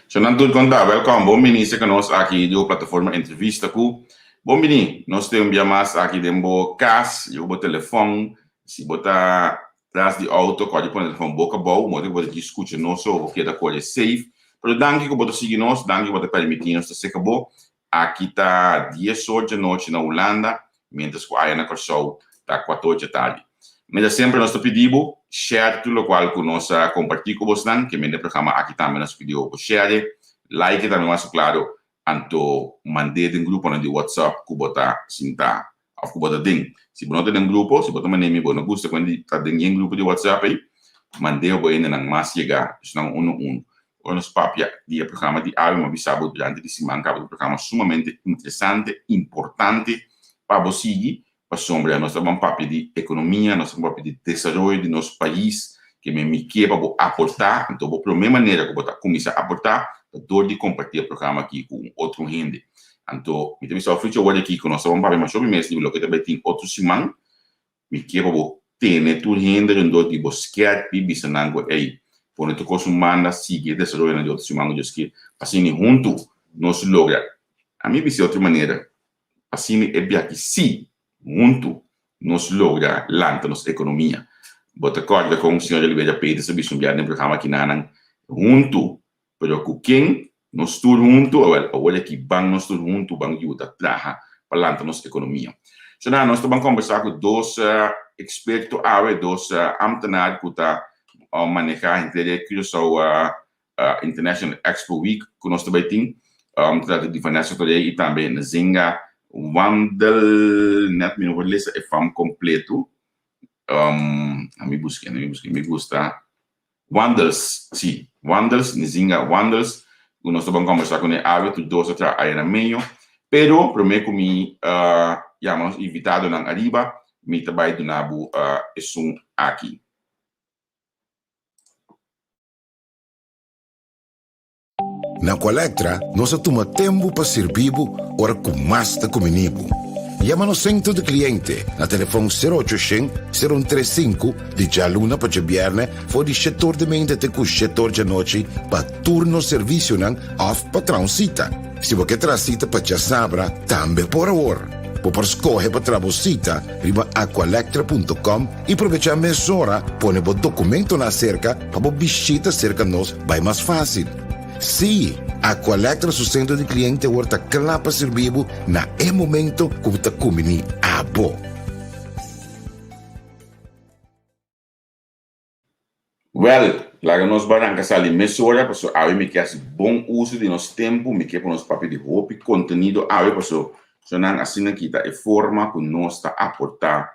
Shonan tur kon ta? Welkom, bon bini serka nos aki di bo plataforma Entrevista ku. Bon bini, nos tin un bia mas aki den bo kas, riba bo telefòn. Si bo ta tras di outo, kòrda di pone telefòn boka abou, modo ku bo ta djis skucha nos so, bo keda kore safe. Pero danki ku bo ta sigui nos, danki ku bo ta permití nos ta serka bo. Aki ta dies or djanochi na Hulanda, mientras ku aya na Kòrsou ta kuator djatardi. Mira semper nos ta pidi bo share tur lokual ku nos a kompartí ku bosnan, ke mende programa aki tambe nos pidi bo share, like tambe mas klaro, anto mand'é den gruponan di WhatsApp ku bo ta sinta òf ku bo ta den. Si bo no ta den grupo, si bo ta manera mi bo no gusta ku hende ta den yen grupo di WhatsApp ei, mand'é bo hendenan mas yegá, esnan unu unu. Ora nos papia di e programa di awe, mi a bisa bo durante di siman kaba di un programa sumamente interesante, importante pa bo sigui, pasobra nos ta ban papia di ekonomia, nos ta ban papia di desaroyo di nos pais, ke mi mi ke pa bo aportá. Anto bo promé manera ku bo ta kuminsá aportá ta dor di kompartí e programa aki ku un otro hende. Anto mi ta bisa bo Fricho awor aki ku nos ta ban papia masha hopi mes di loke ta bai tin otro siman. Mi ke pa bo tene tur hende rondó di bo skèrpi, bisa nan ku, Ey, pone tur kos un banda, sigui e desaroyonan di otro siman ku Dios kier, pa asina huntu nos logra. Ami bisa di otro manera, pa asina e biaha sí, huntu nos logra lanta nos ekonomia. Bo ta kòrda kon señor Oliveira Peters a bisa un biaha den programa kinanan, huntu Pero ku ken? Nos tur huntu? Awel, awor aki ban nos tur huntu ban yuda traha pa lanta nos ekonomia. So nan, nos ta ban kombersá ku dos eksperto awe, dos amtenar ku ta manehá henter e Curaçao International Expo Week ku nos ta bai tin. Ta trata di Vanessa Torrey i tambe Nzinga Wandel. Nèt mi no por lesa e fam kompleto. Ami busk'é, ami busk'é. Mi gusta. Wandels, sí, Wandels, Nzinga Wandels, ku nos ta ban kombersá kuné awe, tur dos a traha aya na meño. Pero promé ku mi yama nos invitadonan ariba, mi ta bai duna bo esun aki. Na Colectra nos a tuma tempu pa sirbi bo ora ku mas ta kumini bo. Yama nos sentro di kliente na telefon sero ocho shen, sero un tres sinku di djaluna pa djabièrnè for di shetor di meinta te ku shetor djanochi pa tur nos servisionan òf pa traha un sita. Si bo ke traha sita pa djasabra tambe por awor. Bo por skohe pa traha bo sita riba aqualectra punto com i probechá mesora pone bo dokumentonan aserka pa bo bishita serka nos bai mas fásil. Sí, Aqualectra su sentro di kliente awor ta kla pa sirbi bo na e momento ku bo ta kumbiní abo. Wèl, laga nos baranka sali mesora pasobra awe mi ke hasi bon uso di nos tempu, mi ke pa nos papia di hopi kontenido awe pasobra nan asina kita e forma ku nos ta aportá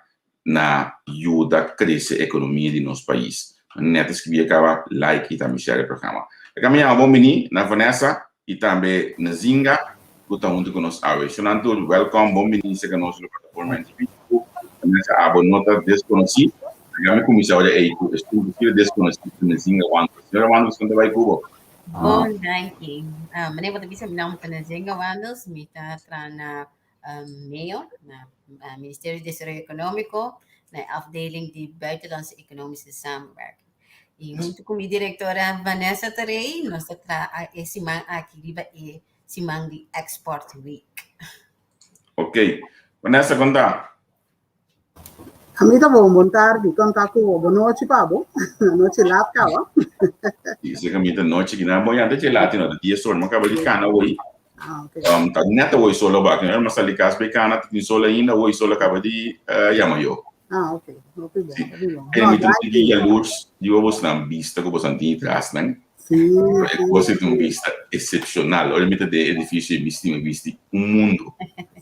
na yuda krese ekonomia di nos pais. Net a skribí e kaba, like i tambe share e programa. E kami yama bon bini na Vanessa i tambe Nzinga ku ta huntu ku nos awe. Shonnan tur, welkom, bon bini serka nos riba plataforma Entrevista ku Vanessa. Abo no ta deskonosí. Laga mi kuminsá ora ei ku esun ku si ta deskonosí ku Nzinga Wandels. Señora Wandels, kon ta bai ku bo? Bon, danki. Meneer bo ta bisa mi nòmber ta Nzinga Wandels, mi ta traha na MEO, na Ministerio di Desaroyo Ekonómiko, na e afdeling di Buitenlandse Economische Samenwerking. I huntu ku mi direktora Vanessa Terey, nos ta traha e siman aki riba e siman di Export Week. Ok. Vanessa, kon ta? Ami ta bon, bon tardi. Kon ta ku bo? Bon nochi pa bo. Nochi lat kaba. Sí, sí, mi ta nochi ki na bon ya te lati no, 10 or, mo kaba di kana hoy. Ah, okay. Ta net hoy solo ba, ki no sali kas be kana, tin solo ainda, hoy solo kaba di yama yo. Ah, okay. Hopi bon, Sí. hopi bon. E No, mi ta danki. sigui jaloers, di bo bosnan bista ku bosnan tin tras nan. Sí, E sí, cosa tin un sí. bista excepcional. Ora mi ta den edificio e bisti mi bisti un mundo.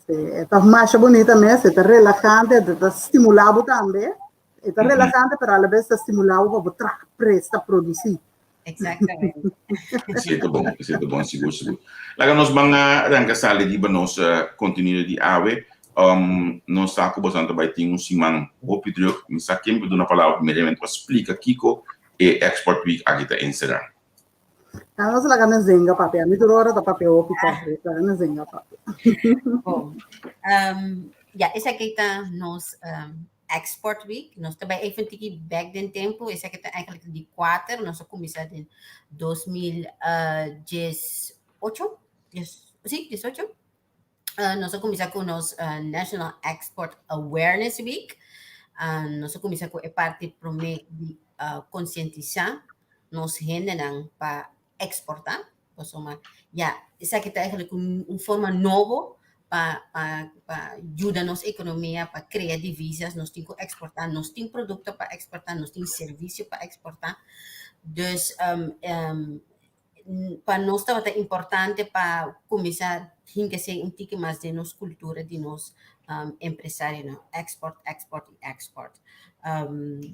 Sí, e ta masha bunita mes, e ta relajante, e ta stimulá bo tambe. E ta relajante, pero a la vez ta stimulá bo pa bo traha, presta, produsí. Exactamente. Esei ta bon, esei ta bon, sigur, sigur. Laga nos ban a ranka sali riba nos kontenido di awe. Nos sa ku boso ta bai tin un siman hopi druk. Mi sa ken por duna palabra primeramente pa splika kiko e Export Week aki ta enserá. Na nos laga na zenga papia. Mi tur ora ta papia hopi tòg. Laga na zenga papia. Bon. Ja, esaki ta nos. Export Week. Nos ta bai even tiki bèk den tempu, esaki ta eigenlijk di kuater, nos a kuminsá den 2018, sí, 18. Nos a kuminsá ku nos National Export Awareness Week. Nos a kuminsá ku e parti promé di konsientisá nos hendenan pa eksportá. Pasobra ya, esaki ta eigenlijk un forma nobo pa yuda nos ekonomia, pa krea divisas. Nos tin ku eksportá, nos tin produkto pa eksportá, nos tin servisio pa eksportá. Dus pa nos tabata importante pa kuminsá hinka esei un tiki mas den nos kultura di nos empresarionan, export, export i export.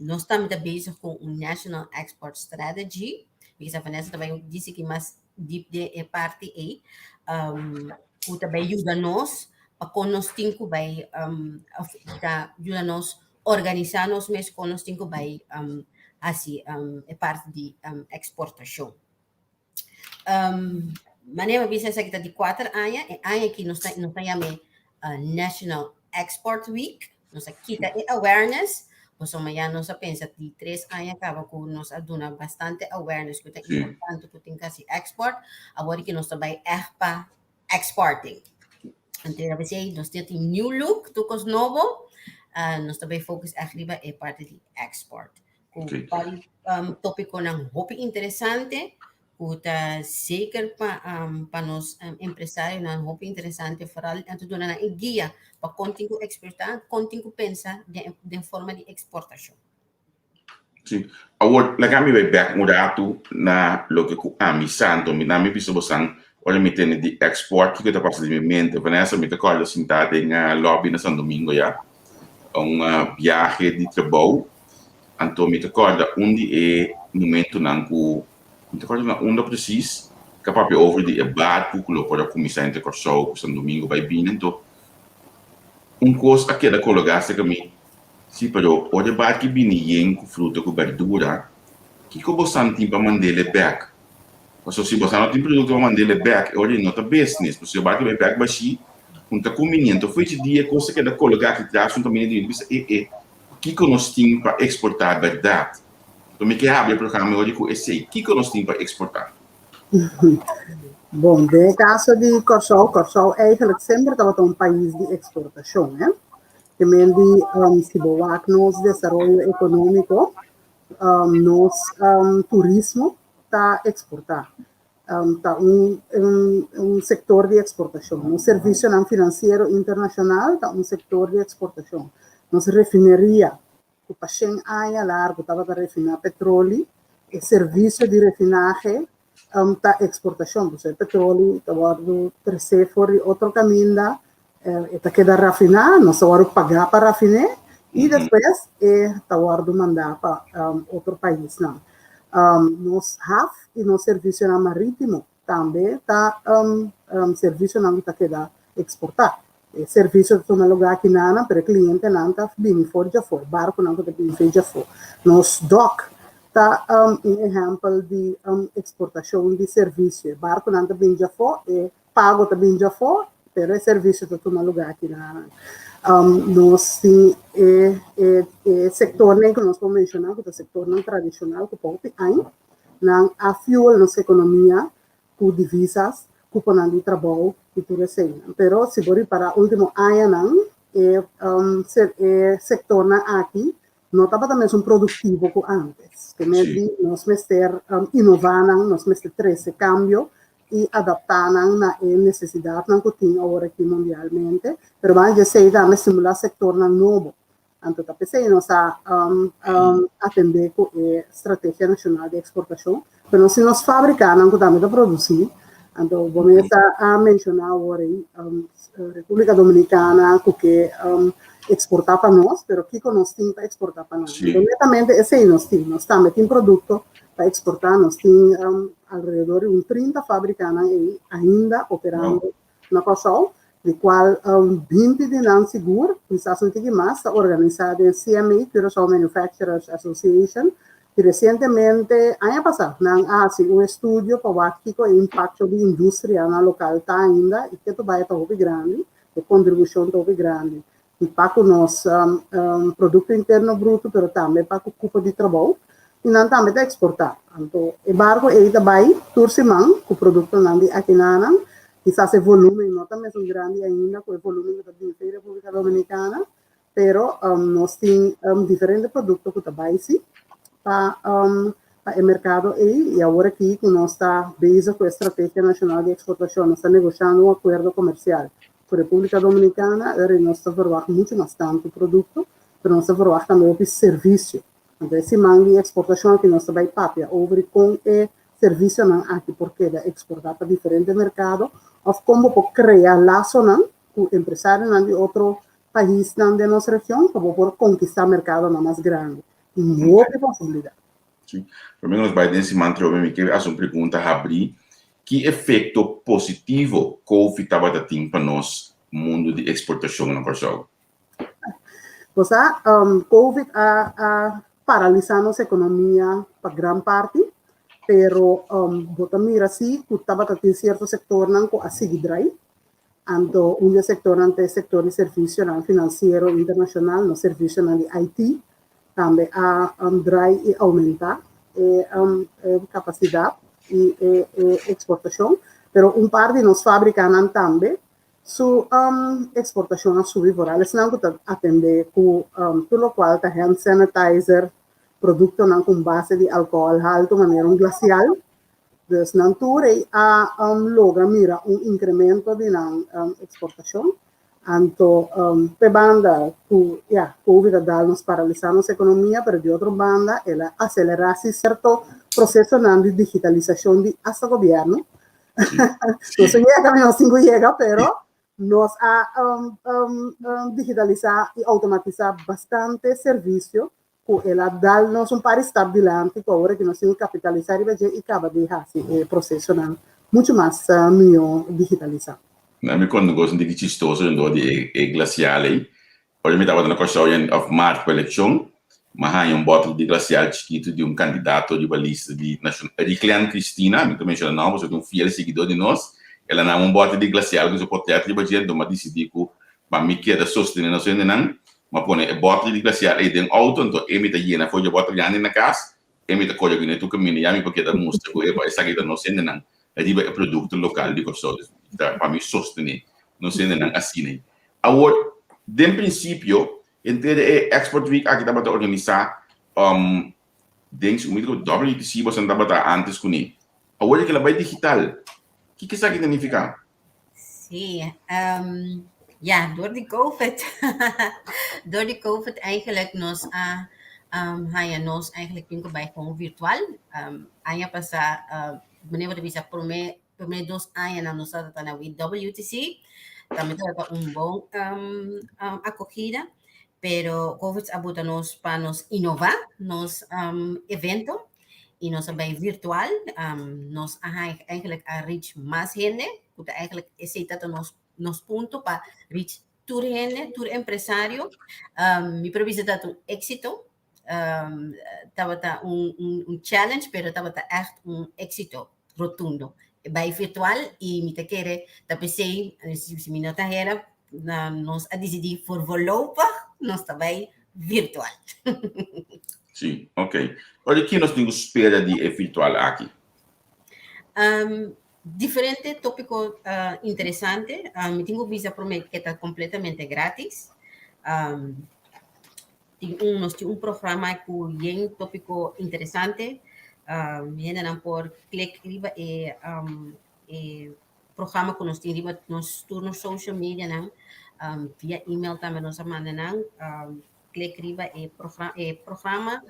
Nos tambe ta bezig ku un National Export Strategy. Mi kisa Vanessa ta bai disi ki mas diep den e parti ei, ku ta bai yuda nos pa kon nos tin ku bai òf ta yuda nos organisá nos mes kon nos tin ku bai hasi e parti di eksportashon. Manera mi a bisa esaki ta di kuater aña, e aña aki nos ta yam'é National Export Week. Nos a kita e awareness, pasobra ya nos a pensa di 3 aña kaba ku nos a duna bastante awareness ku ta importante ku tin ku hasi export, awor ku nos ta bai ègt pa exporting. Anto a nos tin new look, tur kos nobo, nos ta bai focus ègt riba e parti di export. Ku tópikonan hopi interesante, ku ta zeker pa nos empresarionan hopi interesante, vooral anto duna nan e guia pa kon tin ku eksportá, kon tin ku pensa den forma di eksportashon. Sí. Awor, laga mi bai bèk un ratu na loke ku ami sa, anto mi na mi bisa bosan, ora mi tende di export, kiko ta pasa den mi mente. Vanessa, mi ta kòrda sintá den lobby na San Domingo ya, un biahe di trabou, anto mi ta kòrda un di e momentonan ku, mi ta kòrda na unda presis, ku a papia over di e barku ku lo por a kuminsá entre Kòrsou ku San Domingo bai bini, anto un kos a keda kologá serka mi. Sí, pero ora e barki bini yen ku fruta ku berdura, kiko bosan tin pa mand'é bèk? Pasobra si bosan no tin produkto pa mand'é bèk, e ora ei no ta business. Pasobra si e barki bai bèk bashí, un ta kumbiniente. Fo'i dje dia e kos a keda kologá aki tras un kaminda di mi bisa, e e, kiko nos tin pa eksportá bèrdat? Anto mi ke habri e programa e ora ku esei, kiko nos tin pa eksportá? Bon, den e kaso di Kòrsou, Kòrsou eigenlijk semper tabata un pais di eksportashon, hè. Ke men di si bo wak nos desaroyo ekonómiko, nos turismo ta eksportá. Ta un sektor di eksportashon. Nos servisionan finansiero internashonal ta un sektor di eksportashon. Nos refineria, ku pa 100 aña largu tabata refiná petroli, e servisio di refinahe ta eksportashon. Pasobra e petroli ta wòrdu tresé for di otro kaminda, e ta keda rafiná, nos ta wòrdu pagá pa rafiné i despues e ta wòrdu mandá pa otro paisnan. Nos haf i nos servisionan marítimo tambe ta servisionan ku ta keda eksportá. E servisio ta tuma lugá aki nan, pero e klientenan ta bini for di afó, e barkunan ku ta bini for di afó. Nos dòk ta un ehèmpel di eksportashon di servisio. E barkunan ta bini di afó, e pago ta bini di afó, pero e servisio ta tuma lugá aki nan. Nos tin e sektornan ku nos por menshoná ku ta sektornan tradishonal ku pa hopi aña nan a fuel nos ekonomia ku divisas, kuponan di trabou i tur eseinan. Pero si bo ripará último añanan e e sektornan aki no tabata mesun produktivo ku ántes. Ke mes di nos mester inová nan, nos mester trese kambio i adaptá nan na e nesesidatnan ku tin awor aki mundialmente. Pero banda di esei tambe stimulá sektornan nobo. Anto ta p'esei nos a atendé ku e Strategia Nashonal di Eksportashon. Pero nos tin nos fábrikanan ku tambe ta produsí. Anto bo mes a menshoná awor ei Repúblika Dominikana ku ke eksportá pa nos, pero kiko nos tin pa eksportá pa nan? Anto netamente esei nos tin. Nos tambe tin produkto pa eksportá. Nos tin alrededor di un 30 fábrikanan ei ainda operando na Kòrsou, di kual 20 di nan sigur, kisas un tiki mas, ta organisá den CMA, Curaçao Manufacturers Association, i resientemente, aña pasá, nan a hasi un estudio pa wak kiko e impakto di industrianan lokal ta ainda i ke ta bai ta hopi grandi, e kontribushon ta hopi grandi. Pa ku nos Produkto Interno Bruto, pero tambe pa ku kupo di trabou, i nan tambe ta eksportá. Anto e barko ei ta bai tur siman ku produktonan di akinanan. Kisas e volúmen no ta mesun grandi ainda ku e volúmen ku ta bini for di Repúblika Dominikana, pero nos tin diferente produkto ku ta bai si pa pa e merkado ei. I awor aki ku nos ta bezig ku e Strategia Nashonal di Eksportashon, nos ta negoshando un akuerdo komersial Ku Repúblika Dominikana ora nos ta verwagt muchu mas tantu produkto, pero nos ta verwagt tambe hopi servisio. Anto e siman di eksportashon aki nos ta bai papia over di kon e servisionan aki por keda eksportá pa diferente merkado òf kon bo por krea lasonan ku empresarionan di otro paisnan den nos region pa bo por konkistá merkadonan mas grandi. Tin hopi posibilidat. Sí. Promé ku nos bai den siman trobe mi ke hasi un pregunta habrí, Ki efekto positivo Covid tabata tin pa nos mundu di eksportashon na Kòrsou? Bo sa, Covid a a paralisá nos ekonomia pa gran parti, pero bo ta mira sí ku tabata tin sierto sektornan ku a sigui drai. Anto un di e sektornan ta e sektor di servisionan finansiero internashonal, nos servisionan di IT tambe a drai i oumentá e kapasidat i e eksportashon. Pero un par di nos fábrikanan tambe su eksportashon a subi vooral esnan ku ta atendé ku tur lokual ta hand sanitizer, produktonan ku un base di alkohòl haltu manera un glasial. Dus nan tur ei a logra mira un incremento di nan exportacion. Anto p'e banda cu ya, Covid a dal nos paralisa nos economia, pero di otro banda el a acelera si cierto procesonan di digitalisacion di hasta gobierno. Nos a yega, nos tin cu yega, pero nos a digitalisa y automatisa bastante servicio ku el a dal nos un par di stap dilanti ku awor aki nos tin ku kapitalisá riba dje i kaba di hasi e prosesonan muchu mas mihó digitalisá. Na mi konta un kos un tiki chistoso den dor di e glasial ei. Ora mi tabata na Kòrsou yen òf mart pa elekshon, mi a haña un bòtel di glasial chikitu di un kandidato riba lista di nashon, Riclean Cristina, mi ta menshona nòmber pasobra ta un fiel siguidó di nos. El a nan un bòtel di glasial ku su portrèt riba dje, anto mi a disidí ku pa mi keda sostené nos hendenan, Mi a pone e bòtel di glasial ei den outo, anto e mi ta yena for dje bòtel grandi na kas, e mi ta kore bini tur kaminda ya mi por keda mustra ku epa esaki ta nos hendenan riba e produkto lokal di Kòrsou. Dus ta pa mi sostené nos hendenan asina ei. Awor, den prinsipio, henter e Export Week aki tabata organisá den su mi WTC boso tabata antes kuné. Awor e kila bai digital. Kiko esaki ta nifiká? Sí, um, ja, door di COVID. Door di COVID eigenlijk nos a um, haya nos eigenlijk tin ku bai gewoon virtual. Um, aña pasá, uh, meneer wat bisa promé promé dos añanan nos tabata na WTC. Tambe tabata un bon um, um, acogida, pero COVID a buta nos pa nos innová nos um, evento. Y nos a bai virtual, um, nos a eigenlijk a reach mas hende, ku ta eigenlijk esei ta nos nos punto pa reach tur hende, tur empresario. Um, mi por bisa dat un éxito. Um, tabata un, un, un challenge, pero tabata echt un éxito rotundo. Bai virtual y mi ta kere ta pesei, si, si mi no ta hera, na, nos a decidí voor voorlopig nos ta bai virtual. Sí, ok. Ora ki nos tin ku spera di e virtual aki? Um, diferente tópiko uh, interesante. Um, mi tin ku bisa promé ke ta kompletamente gratis. Um, tin un, nos tin un programa ku yen tópiko interesante. Um, hendenan por klik riba e, um, e programa ku nos tin riba nos tur nos social media nan. Um, via email tambe nos a manda nan. Um, klik riba e, progra e programa,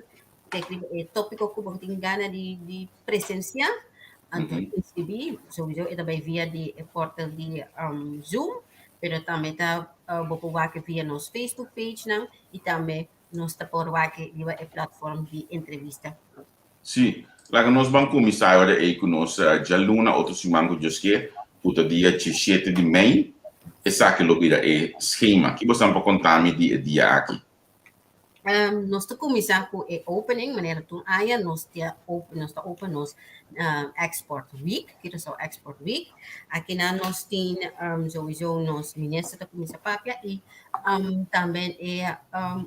klik riba e tópiko ku bo tin gana di, di presensiá. Anto mm -hmm. inskribí, sowieso e ta bai via di e portal di um, Zoom, pero tambe ta uh, bo por wak via nos Facebook page nan i tambe nos ta por wak riba e platform di entrevista. Sí, laga nos ban kuminsá ora ei ku nos djaluna otro siman ku Dios ke, ku ta dia diesshete di mei, esaki lo bira e skema. Ki bosan por konta mi di e dia aki? Nos ta kuminsá ku e opening, manera tur aña nos ta open, nos ta open nos Export Week, Curaçao Export Week. Akinan nos tin sowieso nos minister ta kuminsá papia i tambe e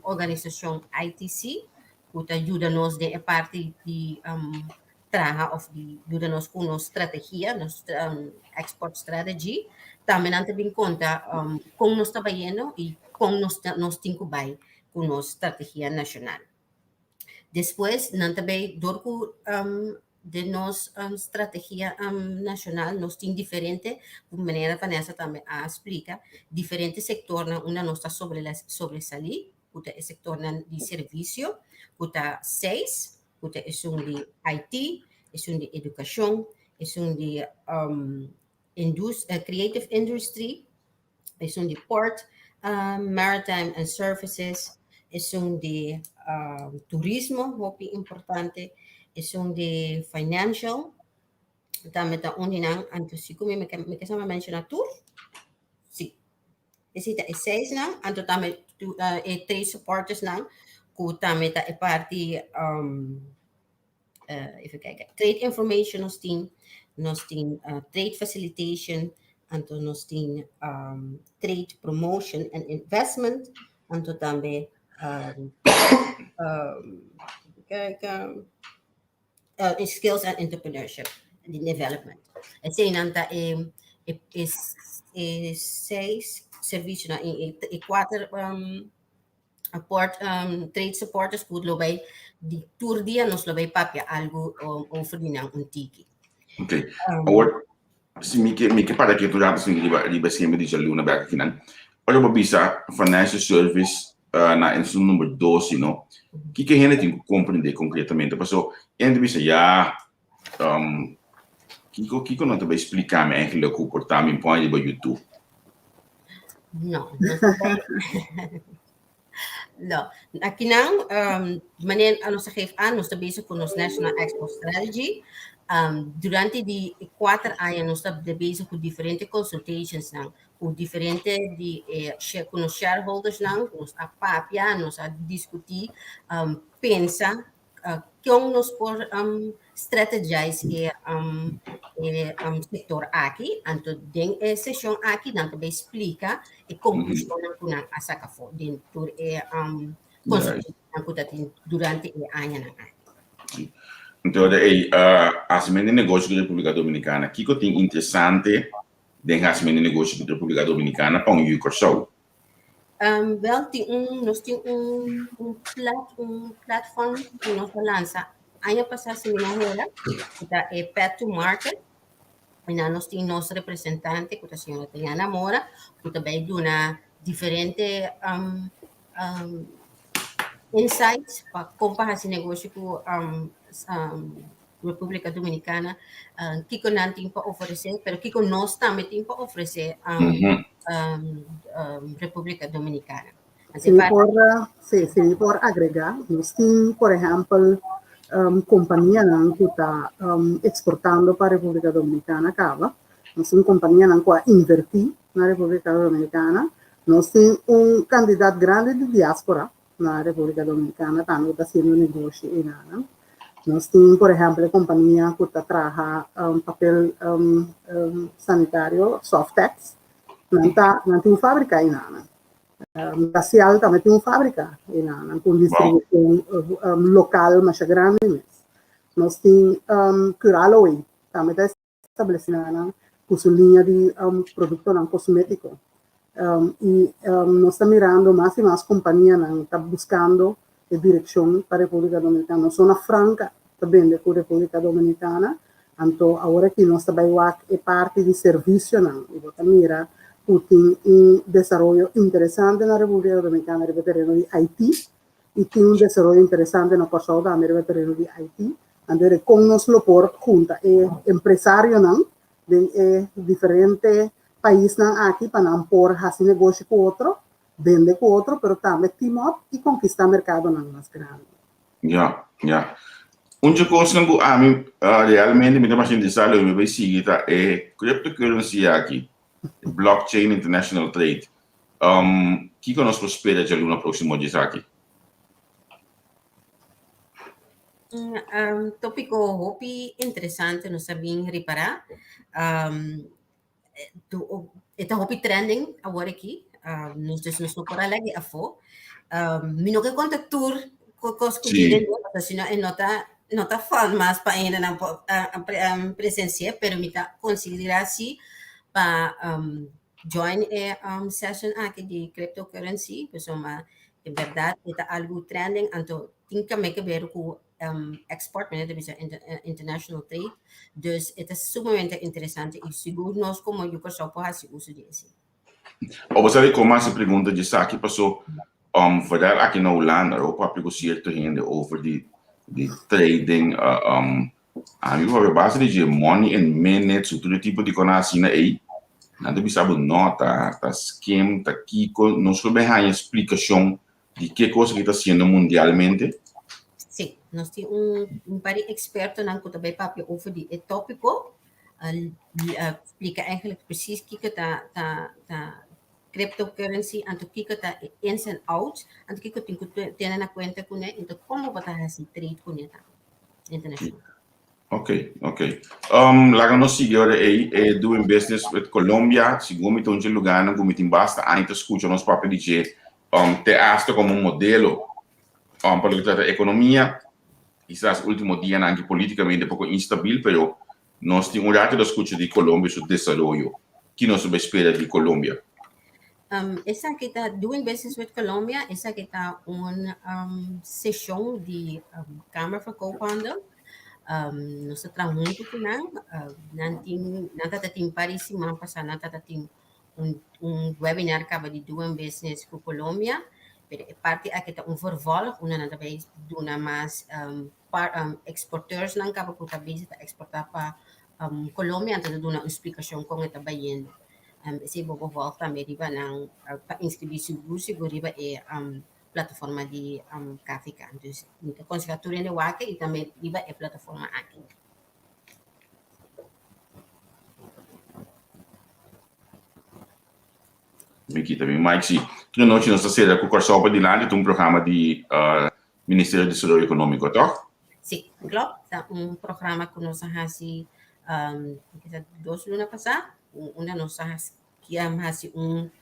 organisashon ITC ku ta yuda nos den e parti di traha òf di yuda nos ku nos strategia, nos export strategy. Tambe nan ta bin konta kon nos ta bayendo i kon nos ta nos tin ku bai ku nos strategia nashonal. Despues nan ta bay dor ku den nos strategia nashonal nos tin diferente, manera Vanessa tambe a splika, diferente sektornan unda nos ta sobresalí, ku ta e sektornan di servisio, ku ta seis, ku ta esun di IT, esun di edukashon, esun di creative industry, esun di port, maritime and services, esun di turismo, hopi importante, esun di financial, tambe ta un di nan, anto si ku mi mi ke sama menshoná tur, si. Esei ta e seisnan, anto tambe e trade supportersnan ku tambe ta e parti even kijken, trade information nos tin, nos tin trade facilitation, anto nos tin trade promotion and investment, anto tambe even kijken, skills and entrepreneurship development. Eseinan ta e e e e seis servisionan i e kuater port trade supporters ku lo bai di tur dia nos lo bai papia algu over di nan un tiki. Ok. Awor, si mi ke mi ke para ketu rato sin riba riba esquema di djaluna bek akinan. Ora bo bisa financial service na esun number dos, no? Kiko hende tin ku komprendé konkretamente? Paso hende bisa ya kiko kiko nan ta bai splika mi eigenlijk ku por ta mi pon riba YouTube? No, no. Akinan, manera nos a geef aan, nos ta bezig ku nos National Export Strategy. Durante di 4 aña nos ta bezig ku diferente consultations nan, ku diferente di eh, ku nos shareholders nan, nos a papia, nos a diskutí, pensa kon nos por strategize e e sektor aki. Anto den e seshon aki nan ta bai splika e konklushonnan ku nan a saka afó den tur e konsultanan ku ta tin durante e añanan aki. Anto ei hasimentu di negoshi ku Repúblika Dominikana, kiko tin interesante den hasimentu di negoshi ku Repúblika Dominikana pa un yu Kòrsou? Wel, tin un, nos tin un, un, plat, un platform ku nos a lansa aña pasá, si mi no hera, ku ta e Path to Market. I nan nos tin nos representante, ku ta señora Tayana Mora, ku ta bai duna diferente insights pa kon pa hasi negoshi ku República Dominicana, kiko nan tin pa ofresé, pero kiko nos tambe tin pa ofresé República Dominicana. Si mi por, si, si mi por agregá, nos tin, por ehèmpel, kompanianan ku ta eksportando pa República Dominicana kaba. Nos tin kompanianan ku a invertí na República Dominicana. Nos tin un kantidat grandi di diáspora na República Dominicana tambe ku ta hasiendo negoshi einan. Nos tin, por ehèmpel, e kompania ku ta traha papel sanitario, Softex. Nan ta, nan tin un fábrika einan. Rasial tambe tin un fábrika einan, ku un distribushon lokal masha grandi mes. Nos tin Curaloe tambe ta establesí nan ku su liña di produktonan kosmétiko. I nos ta mirando mas i mas kompanianan ta buskando e direkshon pa Repúblika Dominikana. Nos zona franka ta bende ku Repúblika Dominikana, anto awor aki nos ta bai wak e parti di servisionan i bo ta mira ku tin un desaroyo interesante na Repúblika Dominikana riba e tereno di IT i tin un desaroyo interesante na Kòrsou tambe riba e tereno di IT. Anto e kon nos lo por junta e empresarionan den e diferente paisnan aki pa nan por hasi negoshi ku otro, bende ku otro, pero tambe team up i konkistá merkadonan mas grandi. Ya, ya. Un dje kosnan ku ami realmente mi ta masha interesá lo mi bai sigui ta e cryptocurrency aki, e blockchain international trade. Kiko nos por spera djaluna próksimo dje esaki? Un um, tópiko hopi interesante nos a bin ripará. Um, tu, e ta hopi trending awor aki. Um, nos dus nos no por a lagi afó. Um, mi no ke konta tur kos ku tin den pasobra si no e no ta no ta fun mas pa hendenan por uh, presensi'é, pero mi ta konsiderá si pa um, join e um, session aki di cryptocurrency, pasobra en berdad e ta algu trending, anto tin tambe ke ber ku um, export, manera ta bisa international trade, dus e ta sumamente interesante i sigur nos komo Yu Kòrsou por hasi uso di esei. O bo sabi kon hasi pregunta di esaki paso um, vooral aki na Hulanda, bo papia ku sierto hende over di di trading, uh, um, Ami papia base di dje money in minutes su tur tipo di kona asina ei. Nan ta bisa bo no, ta ta scam, ta kiko. Nos lo bay haña splikashon di ke kos aki ta haciendo mundialmente. Sí, nos tin un un par di ekspertonan ku ta bay papia over di e topiko. Splika eigenlijk precies kiko ta ta ta cryptocurrency, anto kiko ta e ins en outs, anto kiko tin ku tene na kuenta kuné, anto komo bo ta hasi trade kuné tambe. International. Ok, ok. Um, laga nos sigui ora ei, e doing business with Colombia, segun mi ta un dje lugarnan ku mi tin basta aña ta skucha nos papia di dje, um, te hasta komo un modelo, um, pa loke ta trata ekonomia. Kisas ultimo dianan aki politikamente poko instabil, pero nos tin un rato ta skucha di Colombia su desaroyo. Ki nos ta bai spera di Colombia? Um, esaki ta Doing Business with Colombia, esaki ta un um, seshon di um, Kamer van Koophandel. Um, nos ta traha huntu ku nan. Uh, nan tin, nan tata tin par di siman pasá, nan tata tin un, un webinar kaba di Doing Business ku Colombia. Pero e parti aki ta un vervolg, unda nan ta bai duna mas um, par, um, exporteursnan kaba ku ta bezig ta eksportá pa um, Colombia, anto ta duna un splikashon kon e ta bayendo. Um, esei bo por volg tambe riba nan uh, pa inscribí sigur sigur riba e um, plataforma di um, KVK. Dus mi ta konsehá tur hende wak i tambe riba e plataforma aki. Mi kita mi mic si. Tur nochi nos ta sera ku Kòrsou pa Dilanti, ta un programa di uh, Ministerio di Desaroyo Ekonómiko, tòg? Sí, klopt. Ta un programa ku nos a hasi um, dos luna pasá, unda nos a hasi, hasi un,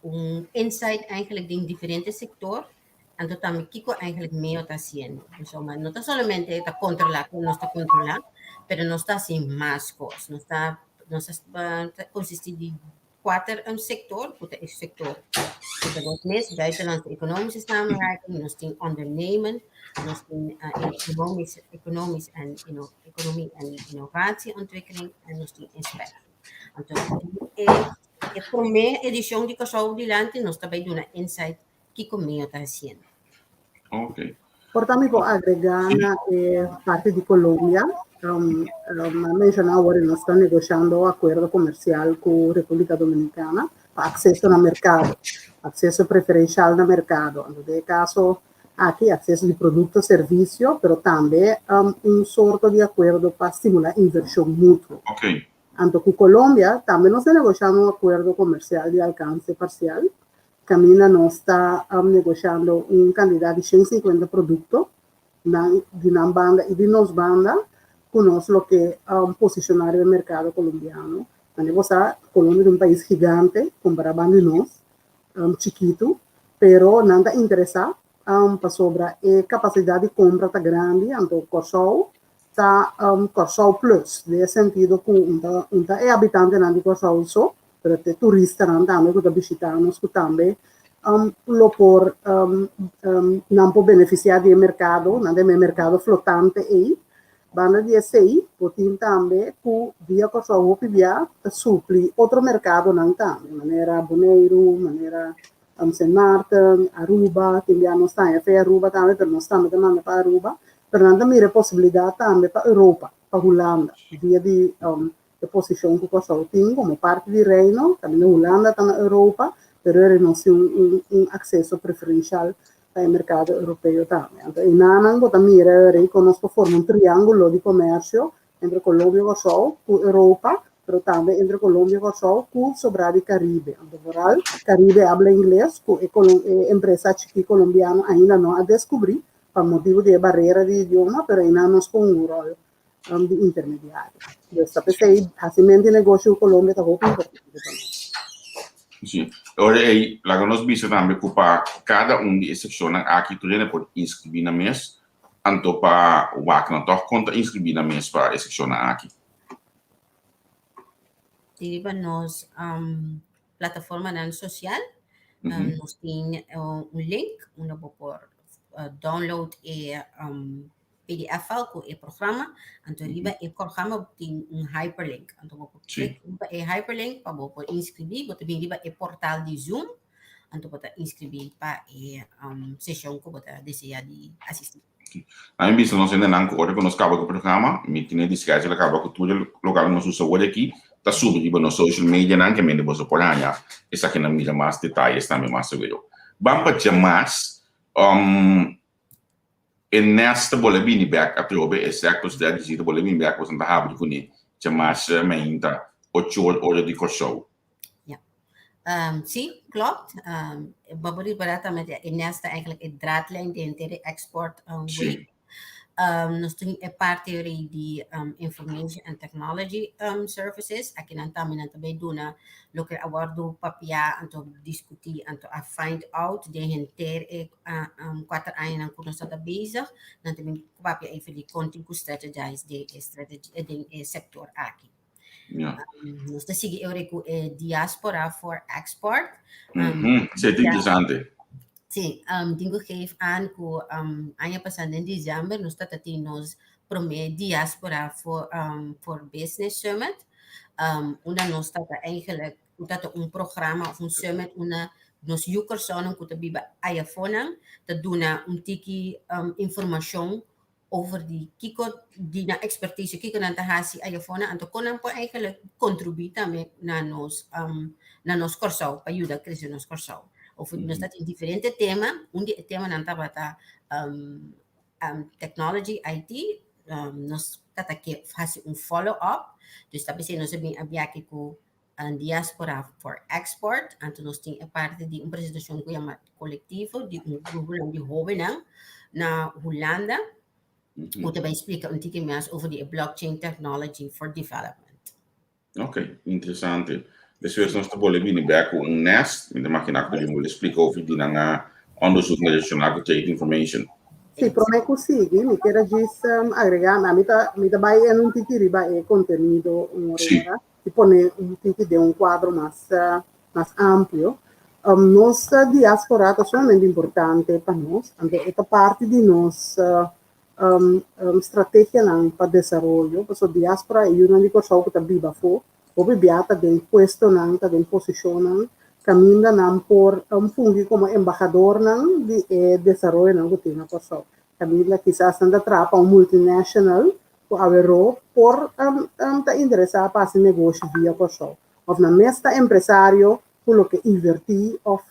un insight eigenlijk den diferente sector, anto tambe kiko eigenlijk MEO ta haciendo. So, maar no ta solamente ta controla ku nos ta controla, pero nos ta hasi mas kos. Nos ta, nos ta, ta consisti di kuater um sector, ku ta e sector ku ta nos mes, buitenlandse economische samenwerking, nos tin ondernemen, nos tin uh, economisch, economisch en inno, economie en innovatieontwikkeling en nos tin inspectie. Anto, e, e promé edishon di Kòrsou Dilanti nos ta bai duna insight kiko MEO ta hasiendo. Ok. Por ta mi por agregá na e parti di Colombia. Um, um, a menshoná awor nos ta negoshando akuerdo komersial ku Repúblika Dominikana pa akseso na merkado, akseso preferenshal na merkado. Anto den e kaso aki akseso di produkto, servisio, pero tambe um, un sorto di akuerdo pa stimulá invershon mutuo. Ok. Anto ku Colombia tambe nos ta negoshando un akuerdo komersial di alkanse parsial Kaminda nos ta negoshando un kantidat di 150 produkto nan di nan banda i di nos banda ku nos lo ke posishoná riba e merkado kolombiano. Manera bo sa, Kolombia ta un pais gigante kompará banda di nos, chikitu, pero nan ta interesá pasobra e kapasidat di kompra ta grandi, anto Kòrsou ta Kòrsou plus, den e sentido ku un ta e habitantenan di Kòrsou so, pero te turistanan tambe ku ta bishitá nos ku tambe lo por nan por benefisiá di e merkado, nan den e merkado flotante ei. Banda di esei bo tin tambe ku via Kòrsou hopi bia ta supli otro merkadonan tambe, manera Boneiru, manera Sint Maarten, Aruba, tin bia nos ta haña fe Aruba tambe, pero nos tambe ta manda pa Aruba, pero nan ta mira e posibilidat tambe pa Europa, pa Hulanda, via di E posishon ku Kòrsou tin komo parti di Reino, kaminda Hulanda ta na Europa, pero e nos tin un un akseso preferenshal pa e merkado europeo tambe. Anto enanan bo ta mira rei kon nos por forma un triángulo di komersio entre Colombia, Kòrsou ku Europa, pero tambe entre Colombia, Kòrsou ku sobrá di Karibe. Anto vooral Karibe habla ingles ku e e empresa chikí kolombiano ainda no a deskubrí. Pa motibu di e barera di idioma, pero einan nos pon un ròl di intermediario. Dus ta p'esei hasimentu di negoshi ku Colombia ta hopi importante pa nos. Sí. Ora ei, laga nos bisa tambe ku pa kada un di e sekshonnan aki tur hende por inskribí nan mes, anto pa wak nan tòg kon ta inskribí nan mes pa e sekshonnan aki. Riba nos plataformanan sosial nos tin un link unda bo por download e PDF file ku e programa. Anto riba e programa tin un hyperlink. Anto bo por klik riba e hyperlink pa bo por inskribí. Bo ta bin riba e portal di Zoom. Anto bo ta inskribí pa e seshon ku bo ta deseá di asistí. Na mi bista nos hendenan ku ora ku nos kaba ku programa, mi tene di schedule kaba ku tur e lokal ku nos usa awor aki, ta subi riba nos social medianan ke mende boso por haña esakinan mira mas detayes tambe mas seguro. Ban pa djamas, e nest ta bole bini bek atrobe, e sector strategy ta bole bini bek, boso ta habri kuné djamas mainta ocho ora di Kòrsou. Ja. Sí, klopt. Bo por repará tambe e nest ta eigenlijk e draadlijn di henter e export week. Nos tin e parti ori di Information and Technology Services. Akinan tambe nan ta bay duna loke a wordo papia anto discuti anto a find out den henter e kuater añanan ku nos ta bezig. Nan ta bin papia even di kon tin ku strategize den e strategy den e sector aki. Ja. Nos ta sigui ori ku e diaspora for export. Sí, ta interesante. Sí, tin ku geef aan ku aña pasá den december nos tata tin nos promé diaspora for, for business summit. Unda nos tata eigenlijk, ku tata un programa of un summit unda nos yu Kòrsounan ku ta biba ayafonan ta duna un tiki informashon over di kiko di nan expertise, kiko nan ta hasi ayafona, anto kon nan por eigenlijk contribui tambe na nos, na nos Kòrsou, pa yuda krese nos Kòrsou. Of nos ta tin diferente tema, un di e temanan tabata technology, IT, nos tata ke hasi un follow up, dus ta p'esei nos a bin a biaki ku Diaspora for Export, anto nos tin e parti di un presentashon ku yama kolektivo di un gruponan di hóbennan na Hulanda ku ta bai splika un tiki mas over di e blockchain technology for development. Ok, interesante. Despues nos ta bolbe bini bek ku un nest, mi ta imaginá ku ta bin bolbe splika over di nan onderzoek relashoná ku trade information. Sí, promé ku sigui, mi kier a djis agregá, mi ta mi ta bai en un tiki riba e kontenido un ora Sí. I pone un tiki den un kuadro mas mas amplio. Nos diaspora ta sumamente importante pa nos, anto e ta parti di nos strategianan pa desaroyo, pasobra diaspora e yunan di Kòrsou ku ta biba afó, hopi bia ta den puestonan, ta den posishonnan kaminda nan por fungi komo embahadornan di e desaroyonan ku tin na Kòrsou. Kaminda kisas nan ta traha pa un multinational ku aweró por ta interesá pa hasi negoshi via Kòrsou òf nan mes ta empresario ku lo ke invertí òf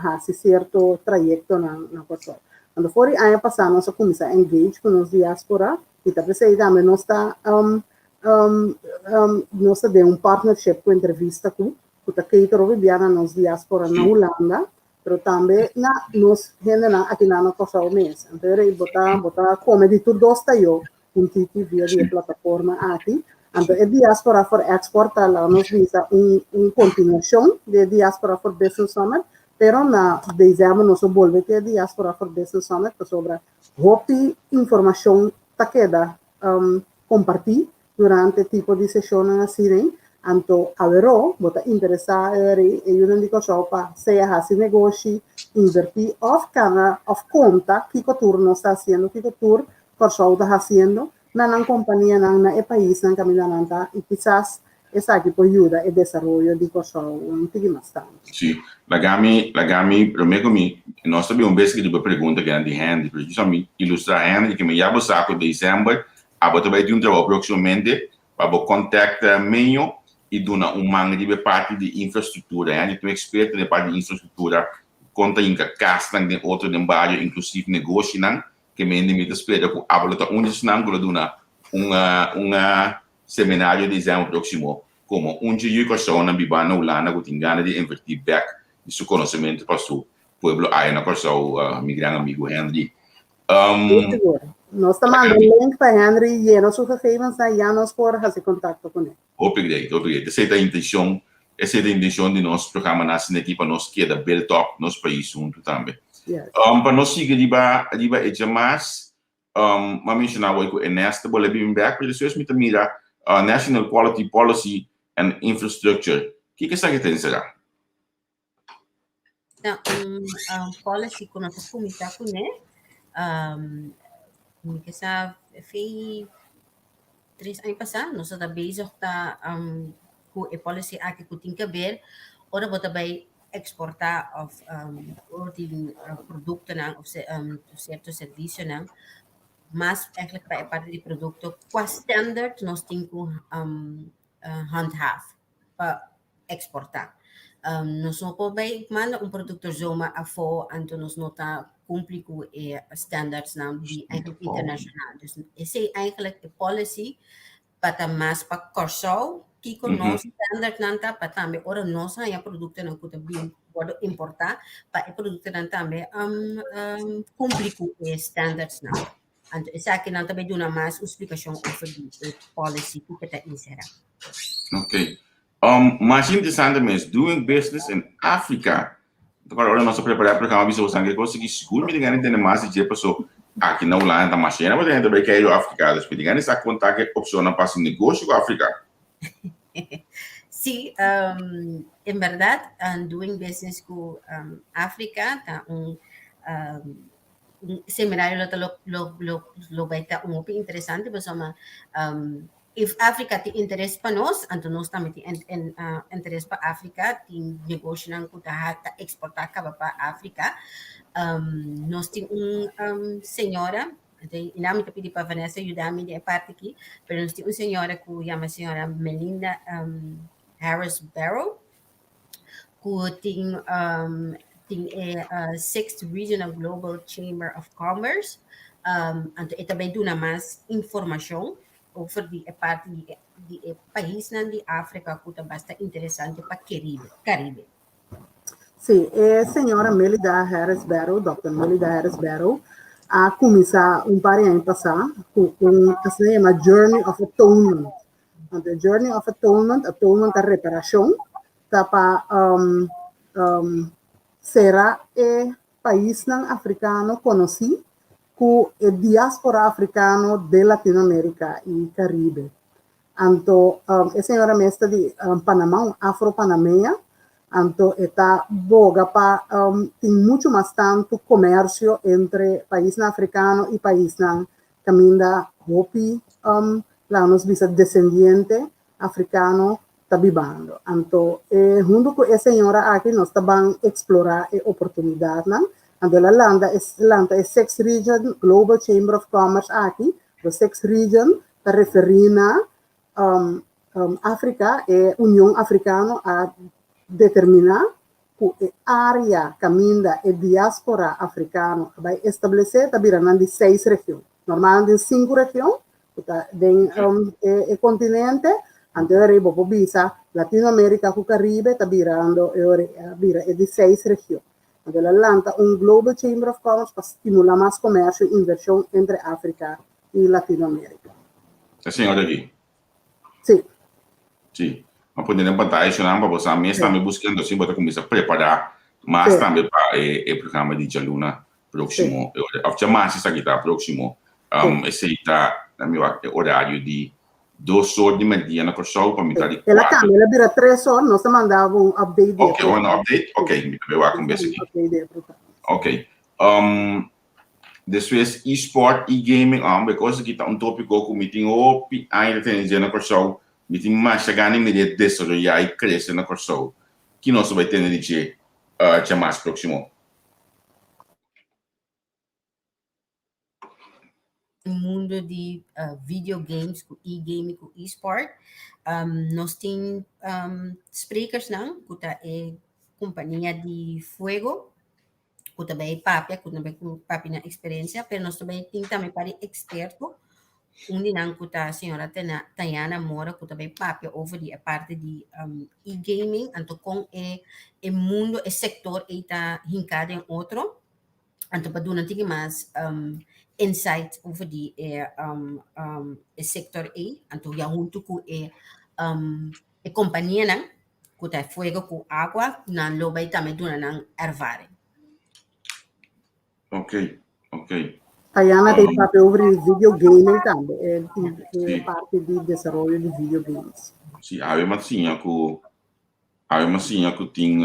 hasi sierto trayektonan na Kòrsou. Anto for di aña pasá nos a kuminsá engage ku nos diáspora i ta p'esei tambe nos ta nos ta den un partnership ku entrevista ku ku ta cater hopi bia na nos diáspora na Hulanda pero tambe na nos hendenan akinan na Kòrsou mes. Anto e rei bo ta bo ta kome di tur dos tayo un tiki via di e plataforma aki. Anto e Diaspora for Export ta laga nos bisa un un kontinuashon di e Diaspora for Business Summit, pero na desèmber nos lo bolbe ku e Diaspora for Business Summit pasobra hopi informashon ta keda kompartí Durante tipo di seshonnan asina, anto aweró bo ta interesá e yunan di Kòrsou pa sea hasi negoshi, invertí òf kana òf konta kiko tur nos ta hasiendo, kiko tur Kòrsou ta hasiendo na nan kompanianan, na e paisnan kaminda nan ta i kisas esaki por yuda e desaroyo di Kòrsou un tiki mas tantu. Sí, laga mi, laga mi, promé ku mi, nos ta bin un bes riba pregunta kinan di Henry, pero djis mi ilustrá Henry ke mi ya bo sa ku desèmber Abo ta bai tin un trabou próksimamente pa bo kontakt Meño i duna un man riba e parti di infrastruktura. Hende tin un eksperto den e parti di infrastruktura kon ta hinka kasnan den otro den bario inklusiv negoshinan. Ke mende mi ta spera ku abo lo ta un di esnan ku lo duna un un seminario di desèmber próksimo komo un dje yu Kòrsounan bibá na Hulanda ku tin gana di invertí bèk di su konosementu pa su pueblo aya na Kòrsou, mi gran amigu Henry. Sigur. Nos ta manda un link pa Henry yena su gegevens na ya nos por hasi kontakto kuné. Hopi great, hopi great. Esei ta intencion, esei ta intencion di nos programa Naci Aki pa nos keda build up nos pais huntu tambe. Yes. Pa nos sigui riba riba e djamas, m'a menciona awor ku Enes ta bolbe bin bek, pero despues mi ta mira National Quality Policy and Infrastructure. Kiko esaki ta enserá? Ta un um, policy ku nos a kuminsá kuné. Um, mi ke sa fei tres aña pasá nos ta bezig ta um, ku e policy aki ku tin ke ber ora bo ta bai eksportá òf um, ora tin uh, produktonan òf se, um, sierto servisionan mas eigenlijk pa e parti di produkto kua standard nos tin ku um, uh, handhaaf pa eksportá. Nos no por bai manda un produkto zomaar afó anto nos no ta kumpli ku e standardsnan di eigenlijk internashonal. Dus esei eigenlijk e policy pa ta mas pa Kòrsou, kiko nos standardnan ta pa tambe ora nos haña produktonan ku ta bin wòrdu importá pa e produktonan tambe kumpli ku e standardsnan. Anto esakinan ta bai duna mas un splikashon over di e policy ku ke ta inserá. Ok. Um, mas interesante mes, doing business in Africa. Agora, ora nos a prepará e programa bisa bosan ke kos aki sigur mi tin gana tende mas di dje paso aki na Hulanda ta mas shena bo tende bai keiru Afrika. Dus mi tin gana sa konta ke opshonnan pa hasi negoshi ku Afrika. Sí, um, en berdad, um, doing business ku um, Afrika ta un um, seminario lo ta lo lo lo lo bai ta un hopi interesante pasobra um, if Africa tin interes pa nos, anto nos tambe tin en, en, uh, interes pa Africa, tin negoshonan ku ta ta exporta kaba pa Africa. Um, nos tin un um, señora, anto i nan mi ta pidi pa Vanessa yuda mi den e parti aki, pero nos tin un señora ku yama señora Melinda um, Harris Barrow, ku tin um, tin e uh, Sixth Regional Global Chamber of Commerce. Um, anto e ta bai duna mas informashon over di e parti di e, di e paisnan di Afrika ku ta basta interesante pa Caribe. Caribe. Sí, e señora Melida Harris Barrow, Dr. Melida Harris Barrow, a kuminsá un par di aña pasá ku un asina yama Journey of Atonement. Anto e Journey of Atonement, atonement ta reparashon, ta pa um, um, sera e paisnan afrikano konosí ku e diaspora afrikano den Latinoamérika i Karibe. Anto um, e señora mes ta di um, Panamá, un afro-panameña, anto e ta boga pa um, tin muchu mas tantu komersio entre paisnan afrikano i paisnan kaminda hopi um, laga nos bisa desendiente afrikano ta bibando. Anto e huntu ku e señora aki nos ta ban eksplorá e oportunidatnan. Anto el a lanta e lanta e Six Region Global Chamber of Commerce aki. The Six Region ta referí na um, um, Afrika, e Union Afrikano a determiná ku e área kaminda e diáspora afrikano a bai establesé ta bira nan di seis region. Normalmente tin sinku region ku ta den um, e, e kontinente, anto e ora bo por bisa Latinoamérika ku Karibe ta birando e ora a bira e di seis region. Anto el a lanta un Global Chamber of Commerce pa stimulá mas komersio i invershon entre Afrika i Latinoamérika. E señor aki. Sí. Sí. Ma pone den pantaya shonan pa bo sa mes tambe buskando así bo ta kuminsá prepará mas Sí. tambe pa e e programa di djaluna próksimo òf djamarsi esaki ta próksimo. Um, esei ta na mi wak e orario di dos or di mèrdia na Kòrsou pa mitad di El a kuater. kambia, el a bira tres or, nos ta manda bo un update di e Ok, un programa. update? Ok, mi ta bai wak un bes aki. Update di e programa. Ok. Um, Despues e-sport, e-gaming, hombre, kos aki ta un tópiko ku mi tin hopi aña ta tene dje na Kòrsou. Mi tin masha gana di mir'é desaroyá i krese na Kòrsou. Ki nos ta bai tene di dje djamas próksimo? Mundo di video games ku e-gaming ku e-sport. Nos tin sprekersnan ku ta e kompania di Fuego ku ta bai papia, ku ta bai papia nan eksperensia, pero nos ta bai tin tambe par di eksperto, un di nan ku ta señora Tayana Mora ku ta bai papia over di e parti di e-gaming, anto kon e e mundo, e sektor ei ta hinká den otro. Anto pa duna tiki mas insight over di e e sector ei, anto ya huntu ku e e kompanianan ku ta fuego ku agua, nan lo bai tambe duna nan ervaring. Ok, ok. Tayana ta papia over di video gaming tambe, e e parti di desaroyo di video games. Si, awe mi a siña ku awe mi a siña ku tin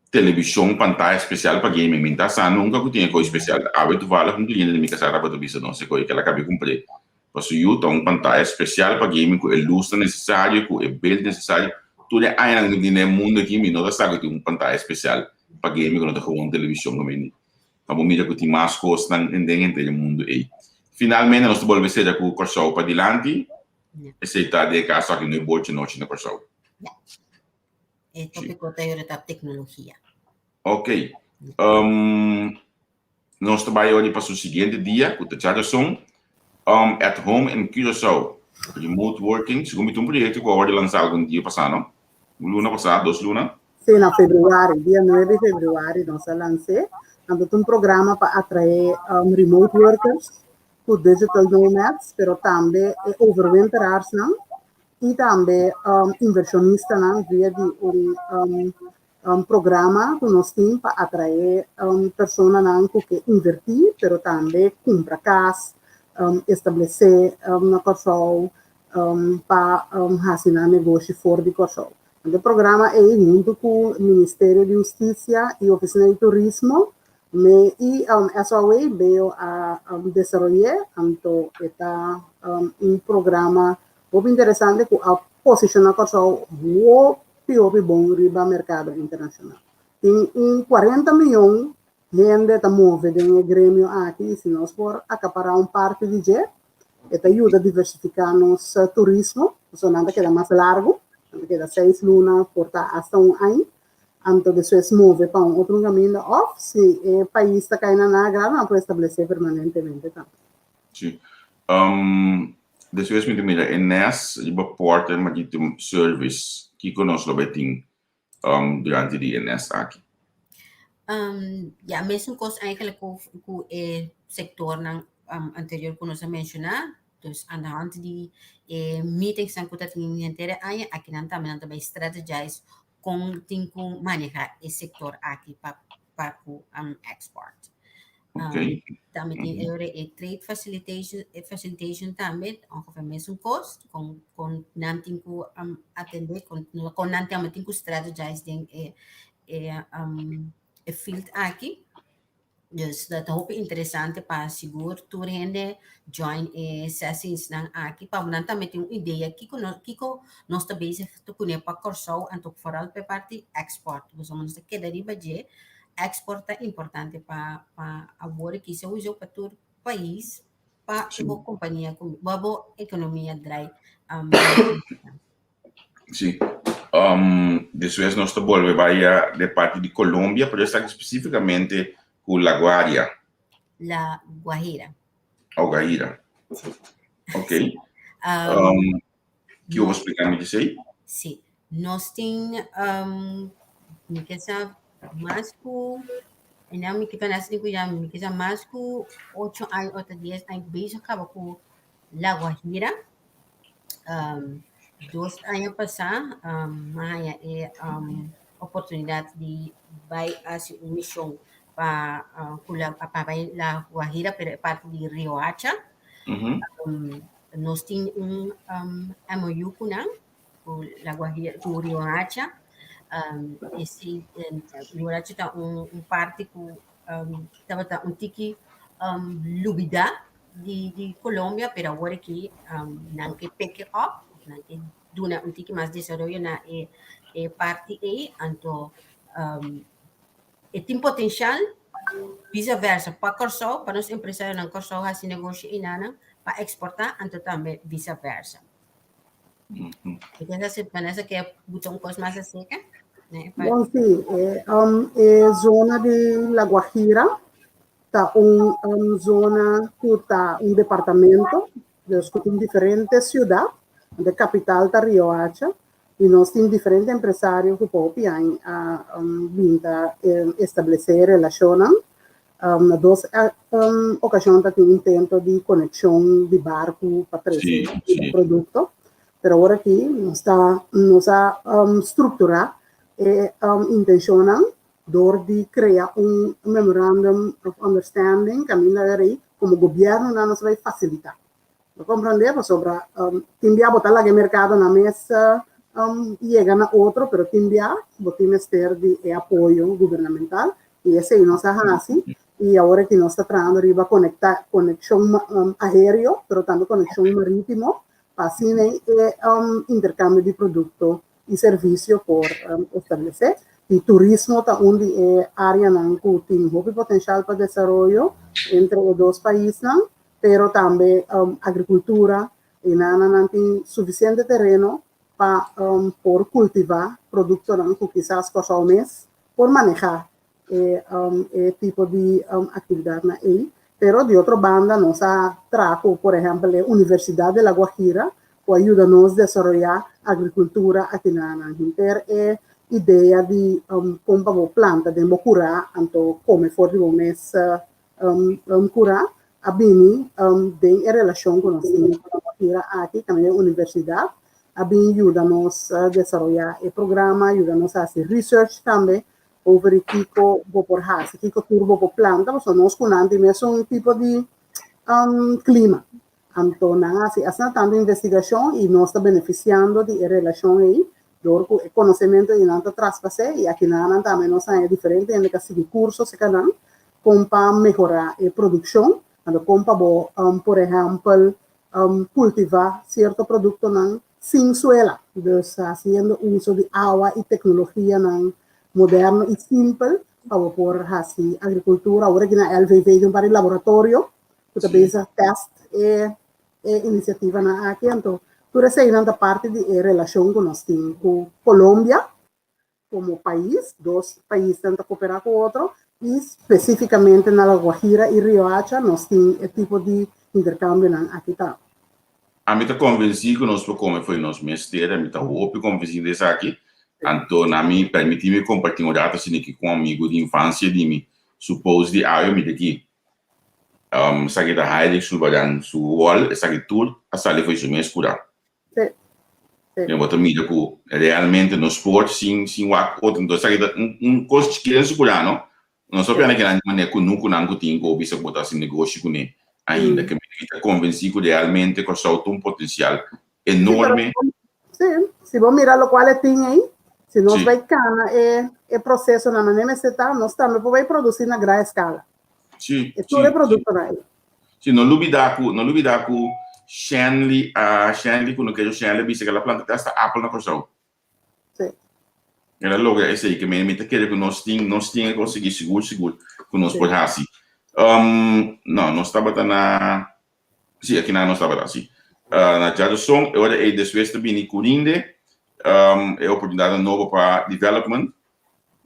Televishon, pantaya spesial pa gaming. Mi ta sa nunka ku tin e kos spesial. Awe toevallig un kliente di mi kasá tabata bisa nos e kos ke el a kabi kumpr'é pa su yu. Ta un pantaya spesial pa gaming ku e lusnan nesesario, ku e beld nesesario. Tur e añanan ku mi tin den e mundu aki mi no ta sa ku tin un pantaya spesial pa gaming ku no ta gewoon televishon. Pa bo mira ku tin mas kosnan den henter e mundu ei. Finalmente nos ta bolbe sera ku Kòrsou padilanti. Esei ta den e kaso aki no e bochi nochi na Kòrsou. E tópiko ta yora ta teknologia. Ok. Um, nos ta bai ori pa su siguiente dia, ku ta djarason. At home in Curaçao, remote working, segun mi ta un proyekto ku a wòrdu lansá algun dia pasá, no? Un luna pasá, dos luna. Sí, na februari, dia 9 di februari nos a lans'é. Anto ta un programa pa atraé remote workers ku digital nomads, pero tambe e overwinteraarsnan i tambe invershonistanan via di un programa ku nos tin pa atraé personanan ku ke invertí pero tambe kumpra kas, establesé na Kòrsou pa hasi nan negoshi for di Kòrsou. E programa ei huntu ku Ministerio di Hustisia i Ofisina di Turismo Me i SOA beo a desaroy'é, anto e ta un programa hopi interesante ku a posishoná Kòrsou hopi hopi bon riba merkado internashonal. Tin un 40 mion hende ta move den e gremio aki i si nos por akapará un parti di dje, e ta yuda diversifiká nos turismo, pasobra nan ta keda mas largu, nan ta keda seis luna, por ta asta un aña. Anto despues move pa un otro caminda of si e pais ta cay na nan agrado nan por establece permanentemente tambe. Si. Despues mi ta mira e nes riba Port and Maritime Service. Kiko nos lo bay tin durante di e nes aki? Ya, mesun kos eigenlijk ku e sektornan anterior ku nos a menshoná. Dus aan de hand di e meetingsnan ku ta tin henter e aña, akinan tambe nan ta bai strategize kon tin ku maneha e sektor aki pa pa ku export. Tambe tin e trade facilitation, e facilitation tambe ongeveer mesun kos, kon kon nan tin ku atende, kon kon nan tambe tin ku strategize den e e e field aki. Dus dat ta hopi interesante pa sigur tur hende join e sessiesnan aki pa nan tambe tin un idea kiko no kiko nos ta bezig te kuné pa Kòrsou anto foral pa e parti export. Pasobra nos ta keda riba dje export ta importante pa pa awor aki souiso pa tur pais pa bo kompania pa bo ekonomia drai. Sí. Despues nos ta bolbe bai de parti di Colombia, pero esaki spesífikamente ku La Guardia. La Guajira. Oh, Guajira. Sí. Ok. Sí. Kiko bo splika mi esei? Sí. Nos tin, mi ke sa mas ku, e nan mi ke ta ku ya, mi ke sa mas ku ocho aña o ta dies aña bezig kaba ku La Guajira. Dos aña pasá mi a haña e oportunidat di bai hasi un mishon pa ku la pa bai La Guajira pero e parti di Riohacha. Nos tin un MOU ku nan ku La Guajira ku Riohacha. Esei Riohacha ta un parti ku tabata un tiki lubidá. Di di Colombia, pero awor aki nan ke pick it up, nan ke duna un tiki mas desaroyo na e e parti ei, anto e tin potencial vice versa pa Kòrsou, pa nos empresarionan Kòrsou hasi negoshi einanan pa eksportá, anto tambe vice versa. Vanessa ke buta un kos mas aserka? Bon, sí. E zona di La Guajira ta un zona ku ta un departamento, dus ku tin diferente siudat, e kapital ta Riohacha. I nos tin diferente empresario ku pa hopi aña a bin ta establesé relashonnan. Na dos okashon ta tin intento di konekshon di barku pa trese produkto. Pero awor aki nos ta nos a strukturá e intenshonnan dor di krea un memorandum of understanding kaminda rei komo gobièrnunan nos bai fasilitá. Bo komprendé? Pasobra tin bia bo ta laga e merkado na mes yega na otro, pero tin bia bo tin mester di e apoyo gubernamental i esei nos a hasi i awor aki nos ta trahando riba konektá konekshon aéreo pero tambe konekshon marítimo pa asina e interkambio di produkto i servisio por establesé. I turismo ta un di e áreanan ku tin hopi potenshal pa desaroyo entre e dos paisnan, pero tambe agrikultura i nan nan tin sufisiente tereno pa por kultivá produktonan ku kisas Kòrsou mes por manehá e e tipo di aktividatnan ei. Pero di otro banda nos a traha ku por ehèmpel e Universidat de La Guajira ku a yuda nos desaroyá agrikultura aki na nan. Henter e idea di kon pa bo planta den bo kurá anto kome for di bo mes kurá a bini den e relashon ku nos tin ku La Guajira aki, kaminda e universidat a bin yuda nos desaroyá e programa, yuda nos hasi research tambe over di kiko bo por hasi, kiko tur bo por planta, pasobra nos ku nan tin mesun tipo di klima. Anto nan a hasi asina tantu investigashon i nos ta benefisiando di e relashon ei dor ku e konosementu ei nan ta traspas'é i akinan nan tambe nos haña diferente hende ku a sigui kurso serka nan kon pa mehorá e produkshon, anto kon pa bo por ehèmpel kultivá sierto produktonan sin suela, dus hasiendo uso di awa i teknologianan moderno i simpel pa bo por hasi agrikultura. Awor aki na LVV tin un par di laboratorio ku ta bezig tèst e e inisiativanan aki. Anto tur eseinan ta parti di e relashon ku nos tin ku Colombia komo pais, dos paisnan ta koperá ku otro i spesífikamente na La Guajira i Riohacha nos tin e tipo di interkambionan aki tambe. Ami ta konvensí ku nos por kome fo'i nos mes tera, mi ta hopi konvensí di esaki. Anto na mi permití mi kompartí un rato asina aki ku un amigu di infansia di mi, su post di awe mi ta aki. Esaki ta Heinrich Sulbaran su wòl, esaki tur a sali fo'i su mes kurá. Mi bo ta mira ku realmente nos por sin sin wak otro. Entonces esaki ta un un kos chikito den su kurá no. Nos papia na kinan di manera kunukunan ku tin ku bisa ku bo ta hasi negoshi kuné ainda. Ke mi ta konvensí ku realmente Kòrsou ta un potensial enorme. Sí, si bo mira lokual e tin ei, si nos bai kana e e prosesonan manera mester ta, nos tambe por bai produsí na gran eskala. E tur e produktonan ei. Sí, no lubidá ku, no lubidá ku Shanley a, Shanley ku no kere Shanley a bisa ku el a planta te hasta apel na Kòrsou. Sí. El a logra esei, ke mi ta kere ku nos tin, nos tin e konsegui sigur sigur ku nos por hasi. No, nos tabata na, sí, akinan nos tabata, sí. Na djaduson, e ora ei despues ta bini Curinde, e oportunidatnan nobo pa development.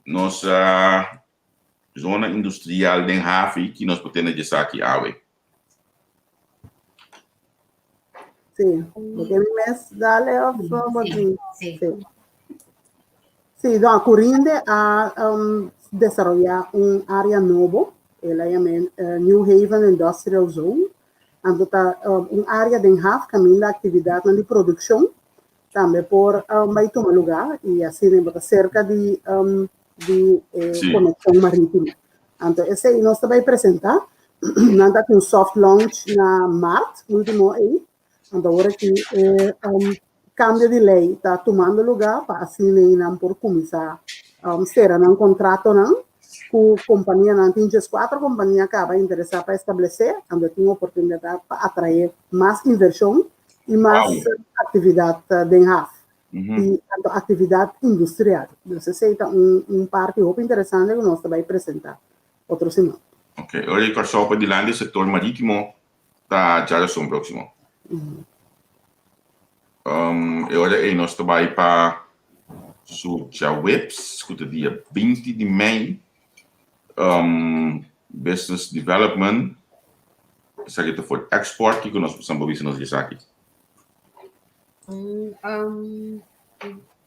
Nos zona industrial den hafi ki nos por tene djesaki awe. Sí, bo ke mi mes dale of bo Sí, sí. Sí. Sí, no, Curinde a um, desaroyá un área nobo, el a yam'é eh, New Haven Industrial Zone. Anto ta um, un área den haf kaminda aktividatnan di produkshon tambe por um, bai tuma lugá i asina bo ta serka di um, di e Sí. konekshon marítimo. Anto esei nos ta bai presentá. Nan ta hasi un soft launch na mart último ei. Anto awor aki e um, kambio di lei ta tumando lugá pa asina ei nan por kuminsá um, sera nan kontratonan ku kompanianan. Tin djeskuater kompania kaba interesá pa establesé, anto tin oportunidat pa atraé mas invershon i mas Wow. aktividat den haf. I tanto aktividat industrial. Dus esei ta un un parti hopi interesante ku nos ta bai presentá otro siman. Ok, ora di Kòrsou pa dilanti e sektor marítimo ta djarason próksimo. E ora ei nos ta bai pa su djaweps ku ta dia 20 di mei, Business Development, esaki ta for export, kiko nos por bisa nos di esaki?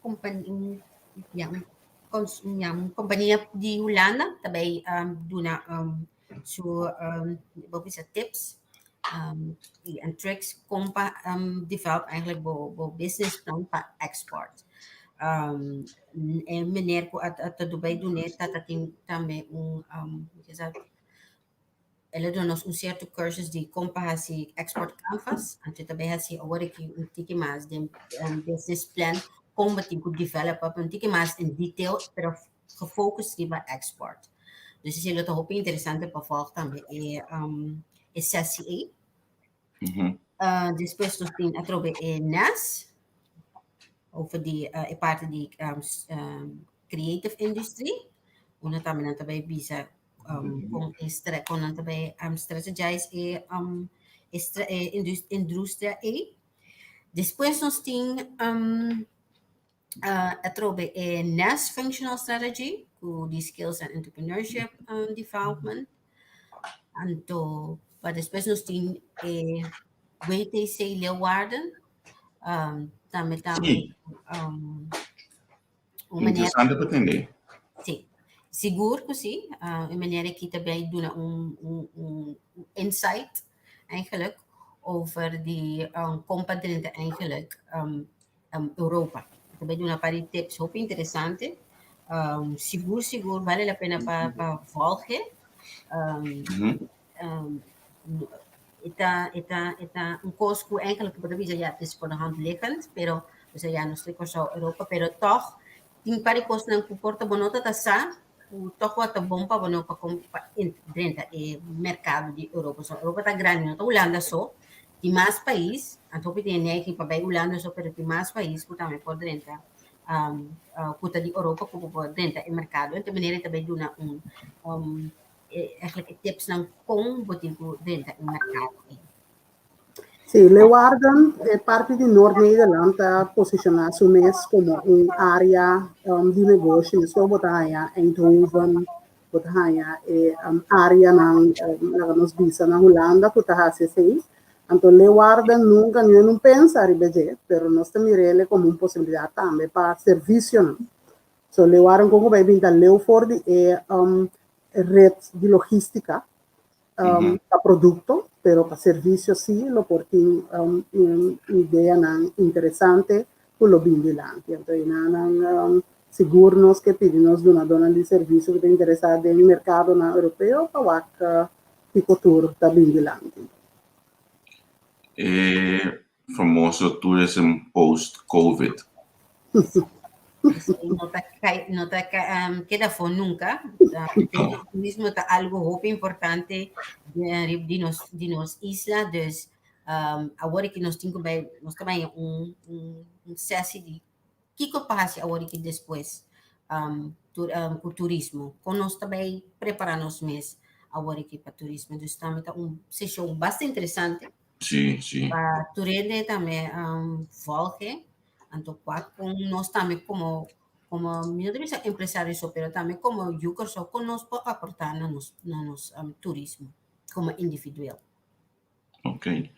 kompania, ya, un kons, ya, un kompania di Hulanda ta bai duna su bo bisa tips en tricks kon pa develop eigenlijk bo bo business plan pa export. E meneer ku a ta bai dun'é ta tin tambe un el a duna nos un sierto cursus di kon pa hasi export canvas, anto ta bai hasi awor aki un tiki mas den business plan kon bo tin ku develop un tiki mas en detail pero gefocus riba export. Dus esei lo ta hopi interesante pa volg tambe e e sessie ei. Despues nos tin atrobe e NAS over di e parti di creative industry. Unda tambe nan ta bai bisa kon e kon nan ta bai strategize e e e industria ei. Despues nos tin atrobe e NES Functional Strategy ku di Skills and Entrepreneurship Development. Anto pa despues nos tin e WTC Leeuwarden. Tambe ta un manera Interesante pa tende. Sí, sigur ku sí. E manera aki ta bai duna un insight eigenlijk over di kon pa drenta eigenlijk Europa. Ta bai duna par di tips hopi interesante. Sigur sigur bale la pena pa volge. E ta un kos ku eigenlijk bo ta bisa ya het is voor de hand liggend, pero osea ya nos ta Kòrsou Europa, pero tòg tin par di kosnan ku por ta bo no ta sa ku tòg wak ta bon pa bo no pa pa drenta e merkado di Europa. So Europa ta grandi, no ta Hulanda so, tin mas pais, anto hopi tin e neiging pa bai Hulanda so, pero tin mas pais ku tambe por drenta ku ta di Europa ku bo por drenta e merkado. Ente manera e ta bai duna un eigenlijk e tipsnan kon bo tin ku drenta e merkado ei. Sí, Leeuwarden, e parti di Noord-Nederland, ta posishoná su mes komo un área di negoshi. Mescos bo ta haña Eindhoven, bo ta haña e áreanan, laga nos bisa na Hulanda ku ta hasi esei. Anto Leeuwarden nunka niun no pensa riba dje, pero nos ta mir'é komo un posibilidat tambe pa servisionan. So Leeuwarden kon ku bai bin ta leu for di e ret di logístika pa produkto, pero pa servisio sí lo por tin un ideanan interesante ku lo bin dilanti. Anto enanan sigur nos ke pidi nos dunadónan di servisio ku ta interesá den merkadonan europeo pa wak kiko tur ta bin dilanti. E famoso tourism post-COVID. No ta keda afó nunka. Turismo ta algu hopi importante di nos isla. Dus awor ku nos tin ku bai, nos ta bai un sessie di kiko pasa awor ku despues ku turismo. Kon nos ta bai prepará nos mes awor aki pa turismo. Dus tambe ta un seshon bastante interesante. Sí, sí. Pa tur hende tambe volge. Anto kwa kon nos tambe komo mi no ta bisa empresario so, pero tambe komo yu Kòrsou kon nos por aportá na nos turismo komo individual. Ok.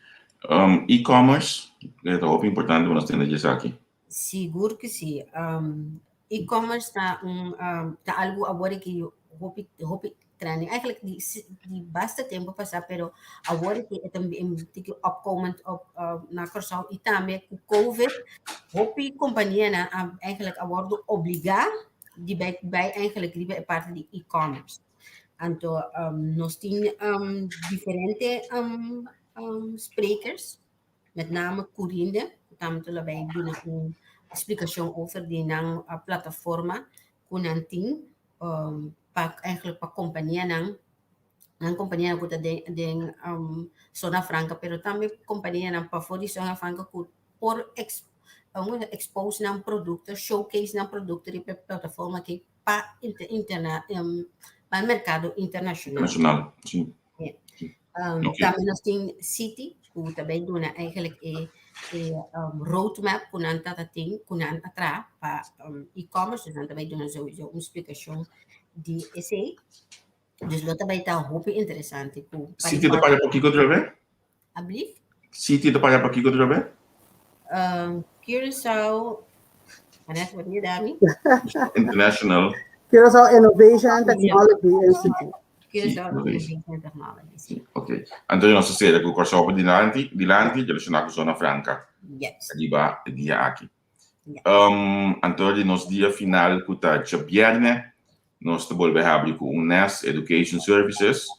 E-commerce, ta hopi importante pa nos tende esaki. Sigur ku sí. E-commerce ta algu awor ku hopi hopi trending. Eigenlijk di basta tempu pasá, pero awor ku e tambe tiki opkomend op na Kòrsou i tambe ku COVID, hopi kompanianan eigenlijk a wòrdu obligá di bai eigenlijk riba e parti di e-commerce. Anto nos tin diferente sprekers, met name Curinde, tambe ta bai duna un splikashon over di nan plataforma ku nan tin pa eigenlijk pa kompanianan, nan kompanianan ku ta den zona franka, pero tambe kompanianan pafó di zona franka ku por expose nan produkto, showcase nan produkto riba e plataforma aki pa pa merkado internashonal. Internashonal, sí. Ja. Tambe nos tin City, ku tambe duna eigenlijk e roadmap ku nan ta tin, ku nan a traha pa e-commerce, dus nan tambe duna sowieso un splikashon di esei. Dus lo tambe ta hopi interesante ku City ta paga pa kiko otra bes? Alblief? City ta paga pa kiko otra bes? Curaçao. Vanessa, wat je daarmee? International. Curaçao Innovation and Technology Institute. Curaçao Innovation and Technology. Si, ok. Anto nos ta sera ku Kòrsou pa dilanti, dilanti relashoná ku Zona Franka. Yes. Riba e dia aki. Anto di nos dia final ku ta djabièrnè, nos ta bolbe habri ku un NES Education Services.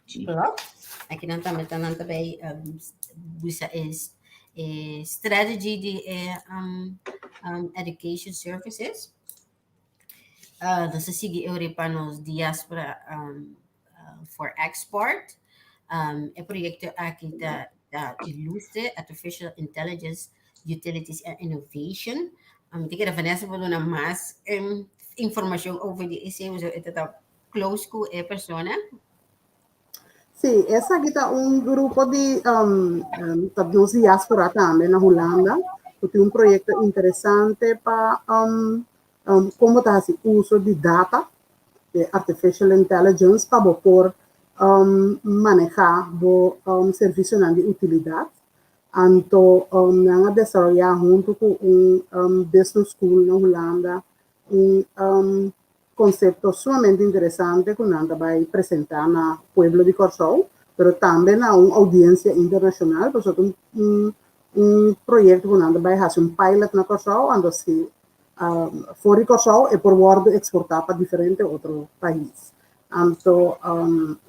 Si. Klopt. Aki nan tambe ta nan ta bay bisa e strategy di e education services. Nos a sigui e pa nos diaspora for export. E proyecto aki ta Ilustre Artificial Intelligence Utilities and Innovation. Mi ta kere Vanessa por duna mas informacion over di esey, pasobra e ta close ku e persona. Sí, esaki ta un grupo di ta nos diaspora tambe na Hulanda, ku tin un proyekto interesante pa kon bo ta hasi uso di data, di artificial intelligence, pa bo por manehá bo servisionan di utilidat. Anto nan a desaroyá huntu ku un business school na Hulanda un konsepto sumamente interesante ku nan ta bai presentá na pueblo di Kòrsou, pero tambe na un oudiensia internashonal, pasobra ta un un proyekto ku nan ta bai hasi un pilot na Kòrsou, anto si for di Kòrsou e por wòrdu eksportá pa diferente otro pais. Anto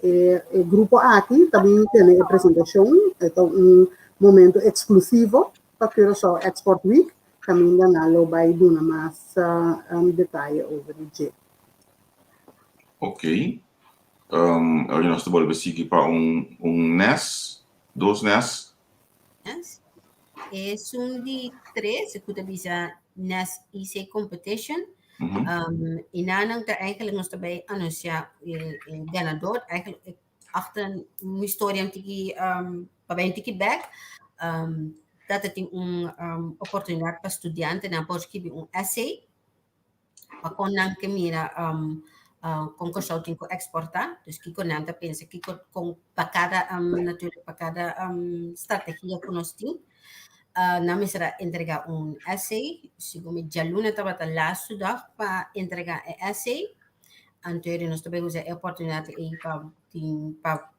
e grupo aki ta bin tene e presentashon, e ta un momento eksklusivo pa Curaçao Export Week, Caminda nan lo bay duna mas detaye over di dje. Ok. Awor nos ta bolbe sigui pa un nes, dos nes. Nes. Esun di tres ku ta bisa Nes IC Competition. I nan ta eigenlijk nos ta bay anuncia e ganador. Eigenlijk achter un historia un tiki pa bay un tiki back tata tin un oportunidad pa studiantenan por skibi un essay pa kon nan ke mira kon Kòrsou tin ku eksportá, dus kiko nan ta pensa kiko kon pa kada natuurlijk pa kada strategia ku nos tin. Nan mester a entregá un essay, segun mi djaluna tabata laatste dag pa entregá e essay. Anto nos ta bay usa e oportunidad ei pa tin pa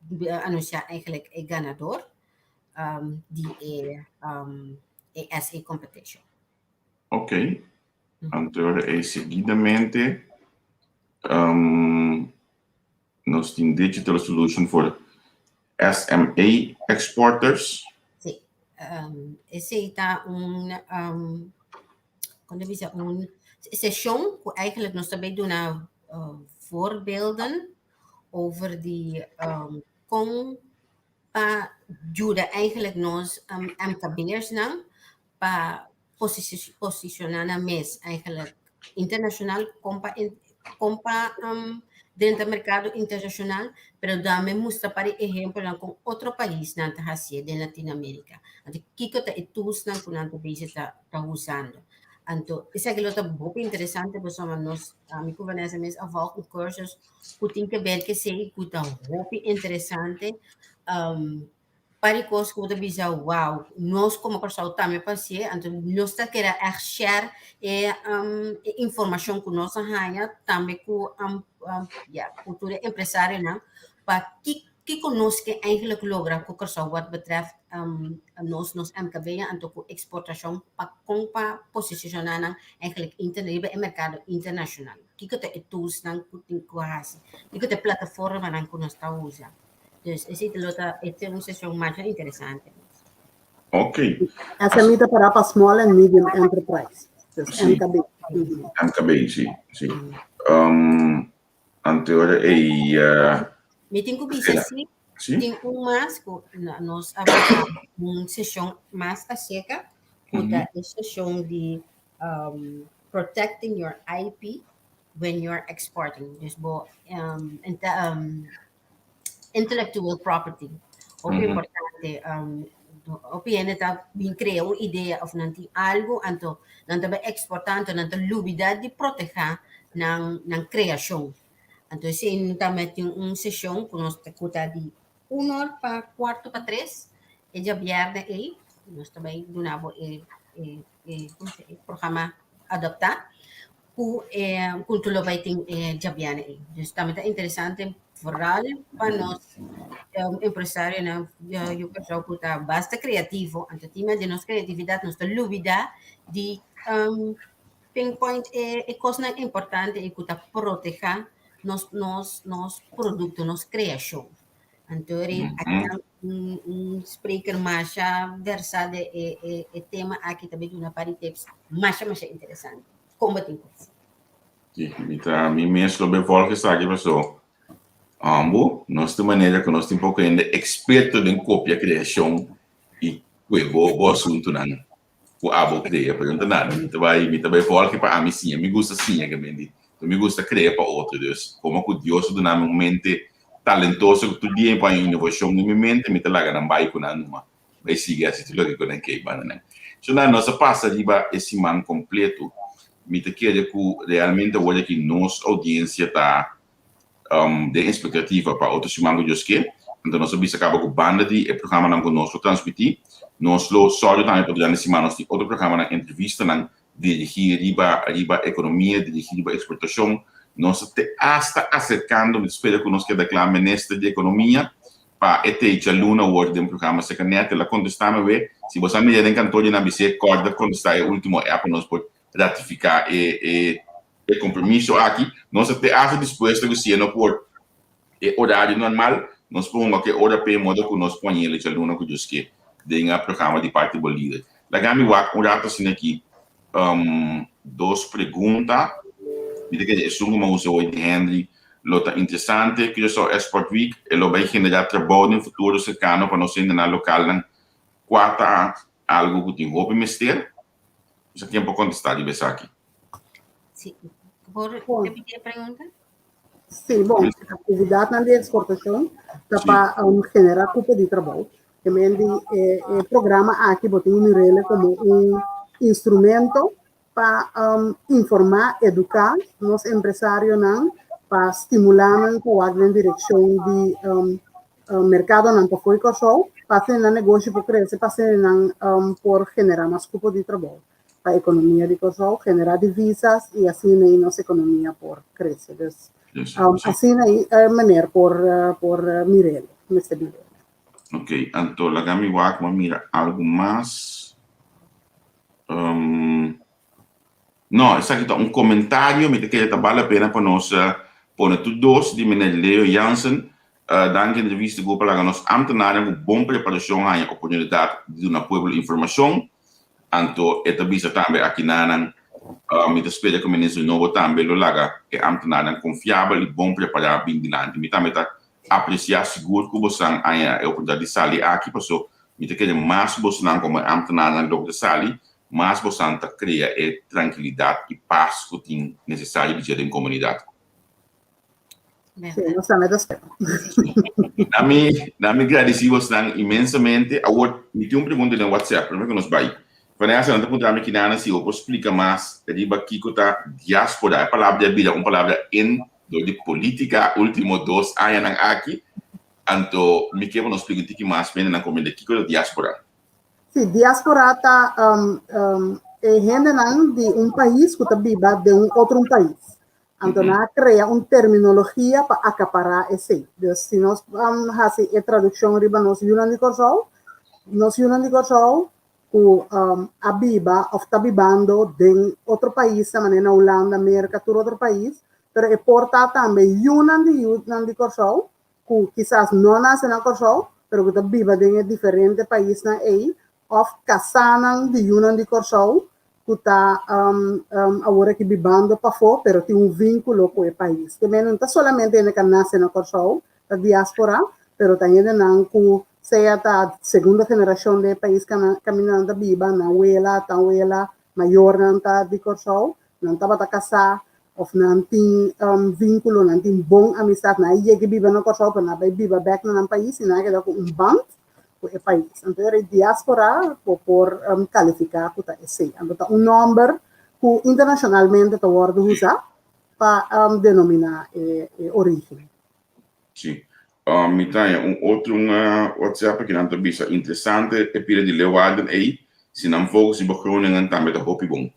anuncia eigenlijk e ganador di e e essay competition. Ok. Anto e seguidamente nos tin Digital Solution for SME Exporters. Si. Esey ta un kon ta bisa un seshon ku eigenlijk nos ta bay duna voorbeelden over di kon pa yuda eigenlijk nos MKB'ersnan pa posishoná nan mes eigenlijk internashonal kon pa kon pa drenta merkado internashonal pero tambe mustra par di ehempelnan kon otro paisnan ta hasié den Latinoamérika. Anto kiko ta e toolsnan ku nan ta bezig ta usando. Anto esaki lo ta hopi interesante pasobra nos ami ku Vanessa mes a volg un cursus ku tin ke ber ku esei ku ta hopi interesante par di kos ku bo ta bisa wow nos komo Kòrsou tambe por hasié anto nos ta kere ègt share e e informashon ku nos a haña tambe ku ya ku tur e empresarionan pa ki Kiko nos ke eigenlijk logra ku Kòrsou wat betreft nos nos MKB anto ku eksportashon pa kon pa posishoná nan eigenlijk riba e merkado internashonal? Kiko ta e toolsnan ku tin ku hasi? Kiko ta e plataformanan ku nos ta usa? Dus esei lo ta e ta un seshon masha interesante. Ok. SME ta pará pa Small and Medium Enterprise. Dus MKB. MKB, si, si. Anto ora ei. Mi tin ku bisa si, Si? tin un mas ku nos a basa un seshon mas aserka, ku ta e seshon di protecting your IP when you're exporting. Dus bo intellectual property. Hopi importante. Hopi hende ta bin krea un idea of nan tin algu, anto nan ta bai eksportá, anto nan ta lubidá di protehá nan nan kreashon. Anto esei nan ta meti un seshon ku nos ta ku ta di un or pa kuarto pa tres e djabièrnè ei nos ta bai duna bo e. e e e programa adoptá ku e kultu lo bai tin e djabièrnè ei. Dus tambe ta interesante vooral pa nos empresarionan yu Kòrsou ku ta basta kreativo, anto tin men di nos kreatividat nos ta lubidá di pinpoint e e kosnan importante i ku ta protehá nos nos nos produkto, nos kreashon. Anto ri aki nan un un spreker masha versá den e e e tema aki ta bin duna par di tips masha masha interesante. Kon bo tin kos? Sí, mi ta mi mes lo be volg esaki paso ambo nos tin manera ku nos tin poko hende eksperto den kopia kreashon i kue bo bo asuntunan ku abo krea pero no ta nada mi ta bai mi ta bai volg pa ami siña mi gusta siña ke men di mi gusta krea pa otro dus komo ku Dios a duna mi un mente talentoso ku tur dia mi pone inovashon den mi mente mi ta laga nan bai ku nan numa bai sigui hasi tur loke ku nan ke banda nan so nan nos a pasa riba e siman kompleto mi ta kere ku realmente awor aki nos oudiensia ta den espektativa pa otro siman ku Dios ke. Anto nos a bisa kaba ku banda di e programanan ku nos lo transmití, nos lo sòru tambe pa durante siman nos tin otro programanan, entrevistanan dirigí riba riba ekonomia, dirigí riba eksportashon. Nos ta te asta aserkando, mi ta spera ku nos keda kla, Minister di Ekonomia pa e te djaluna awor den programa Serka Nèt. El a kontestá mi awe. Si bo sa mira den kantor di nan bis'é kòrda kontestá e último app pa nos por ratifiká e e E compromiso aki, nos ta te hasta dispuesto cu si e no por e horario normal, nos por hunga cu e ora p'e modo cu nos pon yele djaluna cu Dios ke den e programa di parti bo lider. Laga mi wak un rato asina aki dos pregunta. Mi ta kere esun cu mi a usa hoy di Henry lo ta interesante. Curaçao Export Week e lo bay genera trabou den futuro cercano pa nos hendenan localnan cua ta algo cu tin hopi mester? Sa ken por contesta riba esaki? Sí. Por repetir a pregunta? Sí, bon, actividadnan di exportacion ta pa genera cupo di trabou. Ke men di e, e programa aki bo tin mirele como un instrumento pa informa, educa nos empresarionan pa stimula nan pa wak den direccion di mercadonan pafó di Kòrsou pa asina nan negoshi por krese, pa asina nan por generá mas kupo di trabou pa ekonomia di Kòrsou, generá divisas i asina ei nos ekonomia por krese. Dus asina ei meneer por por mir'el, mester mir'el. Ok, anto laga mi wak bo a mira algu mas. No, esaki ta un komentario, mi ta kere ta bal la pena pa nos pone tur dos di meneer Leo Jansen. Danki entrevista ku pa laga nos ambtenarnan ku bon preparashon haña oportunidat di duna pueblo informashon. Anto e ta bisa tambe akinanan mi ta spera ku minister nobo tambe lo laga e ambtenarnan konfiabel i bon prepará bin dilanti. Mi tambe ta apresiá sigur ku bosan haña e oportunidat di sali aki paso mi ta kere mas bosnan komo e ambtenarnan loke ta sali mas bosan ta krea e trankilidat i pas ku tin nesesario di dje den komunidat. Sí, nos tambe ta spera. Na mi, na mi gradisí bosnan inmensamente. Awor, mi tin un pregunta den WhatsApp, promé ku nos bai. Vanessa, nan ta puntra mi kinana si bo por splika mas riba kiko ta diáspora. E palabra ya bira un palabra in dor di polítika último dos añanan aki. Anto, mi ke pa nos splika un tiki mas pa hendenan komprendé kiko ta diáspora. Sí, diáspora ta e hendenan di un pais ku ta biba den un otro un pais. Anto nan a krea un terminologia pa akapará esei. Dus si nos hasi e tradukshon riba nos yunan di Kòrsou, nos yunan di Kòrsou ku a biba òf ta bibando den otro paisnan, manera na Hulanda, Merka, tur otro pais, pero e por ta tambe yunan di yunan di Kòrsou ku kisas no a nase na Kòrsou, pero ku ta biba den e diferente paisnan ei, òf kasánan di yunan di Kòrsou ku ta awor aki bibando pafó pero tin un vínkulo ku e pais. Te men no ta solamente hende ku a nase na Kòrsou, ta diáspora, pero ta hendenan ku sea ta segundo generashon den e pais kaminda nan ta biba, nan wela, tanwela, mayornan ta di Kòrsou, nan tabata kasá òf nan tin vínkulo, nan tin bon amistat, nan a yega biba na Kòrsou pero nan a bai biba bèk na nan pais i nan a keda ku un band ku e pais. Anto e diaspora bo por kalifiká ku ta esei. Anto ta un nòmber ku internashonalmente ta wòrdu usá pa denominá e orígen. Sí. Mi ta haña un otro un WhatsApp aki nan ta bisa interesante e pida di Leeuwarden ei. Si nan focus riba Groningen tambe ta hopi bon.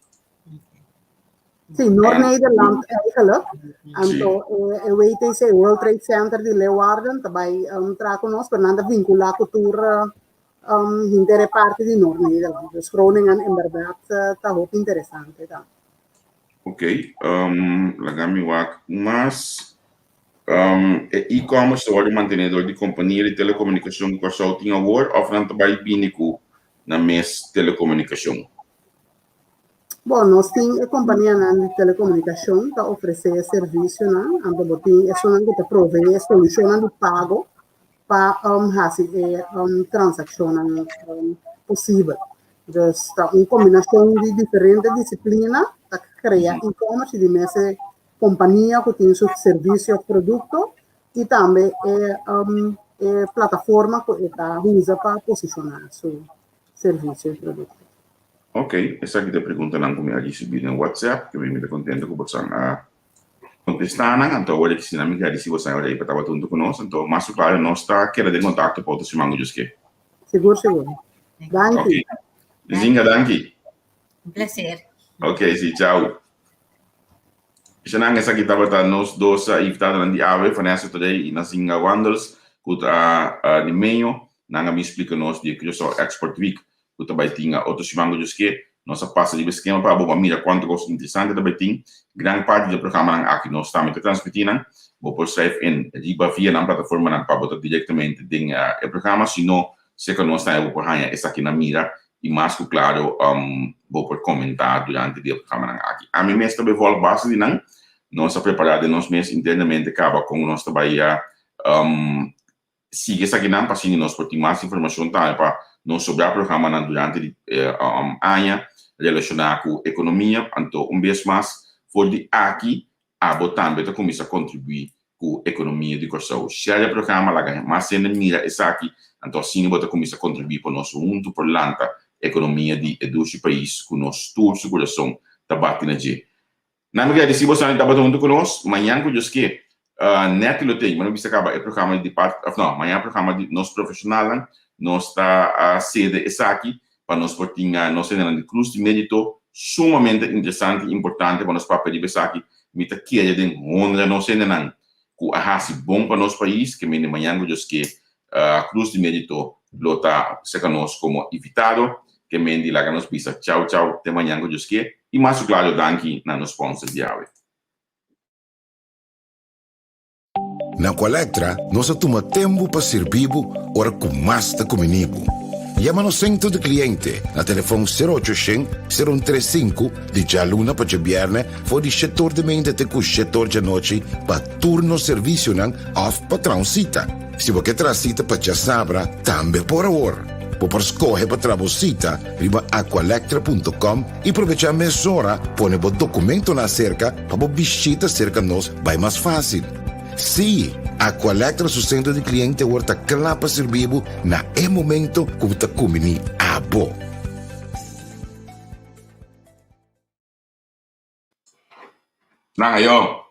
Sí, Noord-Nederland eigenlijk. Anto e WTC, World Trade Center di Leeuwarden, ta bai um, traha ku nos, pero nan ta vinkulá ku tur um, henter e parti di Noord-Nederland. Dus Groningen en bèrdat ta hopi interesante tambe. Ok, um, laga mi wak mas. Um, e e-commerce ta wòrdu mantené dor di kompania di telekomunikashon ku Kòrsou tin awor òf nan ta bai bini ku nan mes telekomunikashon? Bon, nos tin e kompanianan di telekomunikashon ta ofresé e servisionan, anto bo tin esunnan ku ta proveé e solushonnan di pago pa um, hasi e um, transakshonnan um, posibel. Dus ta un kombinashon di diferente disiplina ta krea e-commerce i di mes e kompania ku tin su servisio òf produkto i tambe e um, e plataforma ku e ta usa pa posishoná su servisio i produkto. Ok, esaki ta e preguntanan ku mi a risibí den WhatsApp, ku mi ta kontento ku bosan a kontestá nan. Anto awor aki si nan mi gradisí bosan awor ei pa tabata huntu ku nos. Anto mas ku klaro nos ta keda den kontakto pa otro siman ku Dios ke. Sigur, sigur. Danki. Ok. Zinga, danki. Un placer. Ok, si, chao. Eshanan esaki tabata nos dos invitadonan di awe, Vanessa Today i Nazinga Wandels, ku ta di meño. Nan a bin splika nos di e Curaçao Export Week ku ta bai tin otro siman ku Dios ke. Nos a pasa riba e skema pa abo pa mira kuantu kos interesante ta bai tin. Gran parti di e programanan aki nos tambe ta transmití nan. Bo por schrijf in riba via nan plataformanan pa bo ta direktamente den e programa. Si no, serka nos tambe bo por haña esakinan mira i mas ku klaro bo por komentá durante di e programanan aki. Ami mes ta bevolg base di nan. Nos a prepará den nos mes internamente kaba kon nos ta bai a sigui esakinan pa asina nos por tin mas informashon tambe pa nos sobrá programanan durante di aña relashoná ku ekonomia. Anto un bes mas for di aki Abo tambe ta kuminsá kontribuí ku ekonomia di Kòrsou. Share e programa, laga mas hende mira esaki, anto asina bo ta kuminsá kontribuí pa nos huntu por lanta ekonomia di e dushi pais ku nos tur su kurason ta bati na dje. Nan mi gradisí boso nan tabata huntu ku nos. Mañan ku Dios ke, nèt lo tei, mi no bisa kaba e programa di depart, òf no, mañan programa di nos profeshonalnan, nos ta sede esaki pa nos por tin nos hendenan di Cruz di Mérito sumamente interesante i importante pa nos papia riba esaki. Mi ta kere den honra nos hendenan ku a hasi bon pa nos pais, ke mende mañan ku Dios ke Cruz di Mérito lo ta serka nos komo invitado, ke mende laga nos bisa chau chau te mañan ku Dios ke i mas ku klaro danki na nos sponsor di awe. Na Aqualectra nos a tuma tempu pa sirbi bo ora ku mas ta kumini bo. Yama nos sentro di kliente na telefon sero ocho shen, sero un tres sinku di djaluna pa djabièrnè for di shet or di meinta te ku shet or djanochi pa tur nos servisionan òf pa traha un sita. Si bo ke traha sita pa djasabra tambe por awor. Bo por skohe pa traha bo sita riba aqualectra punto com i probechá mesora pone bo dokumentonan aserka pa bo bishita serka nos bai mas fásil. Sí, Aqualectra su sentro di kliente awor ta kla pa sirbi bo na e momento ku bo ta kumbiní abo. Nan ayo.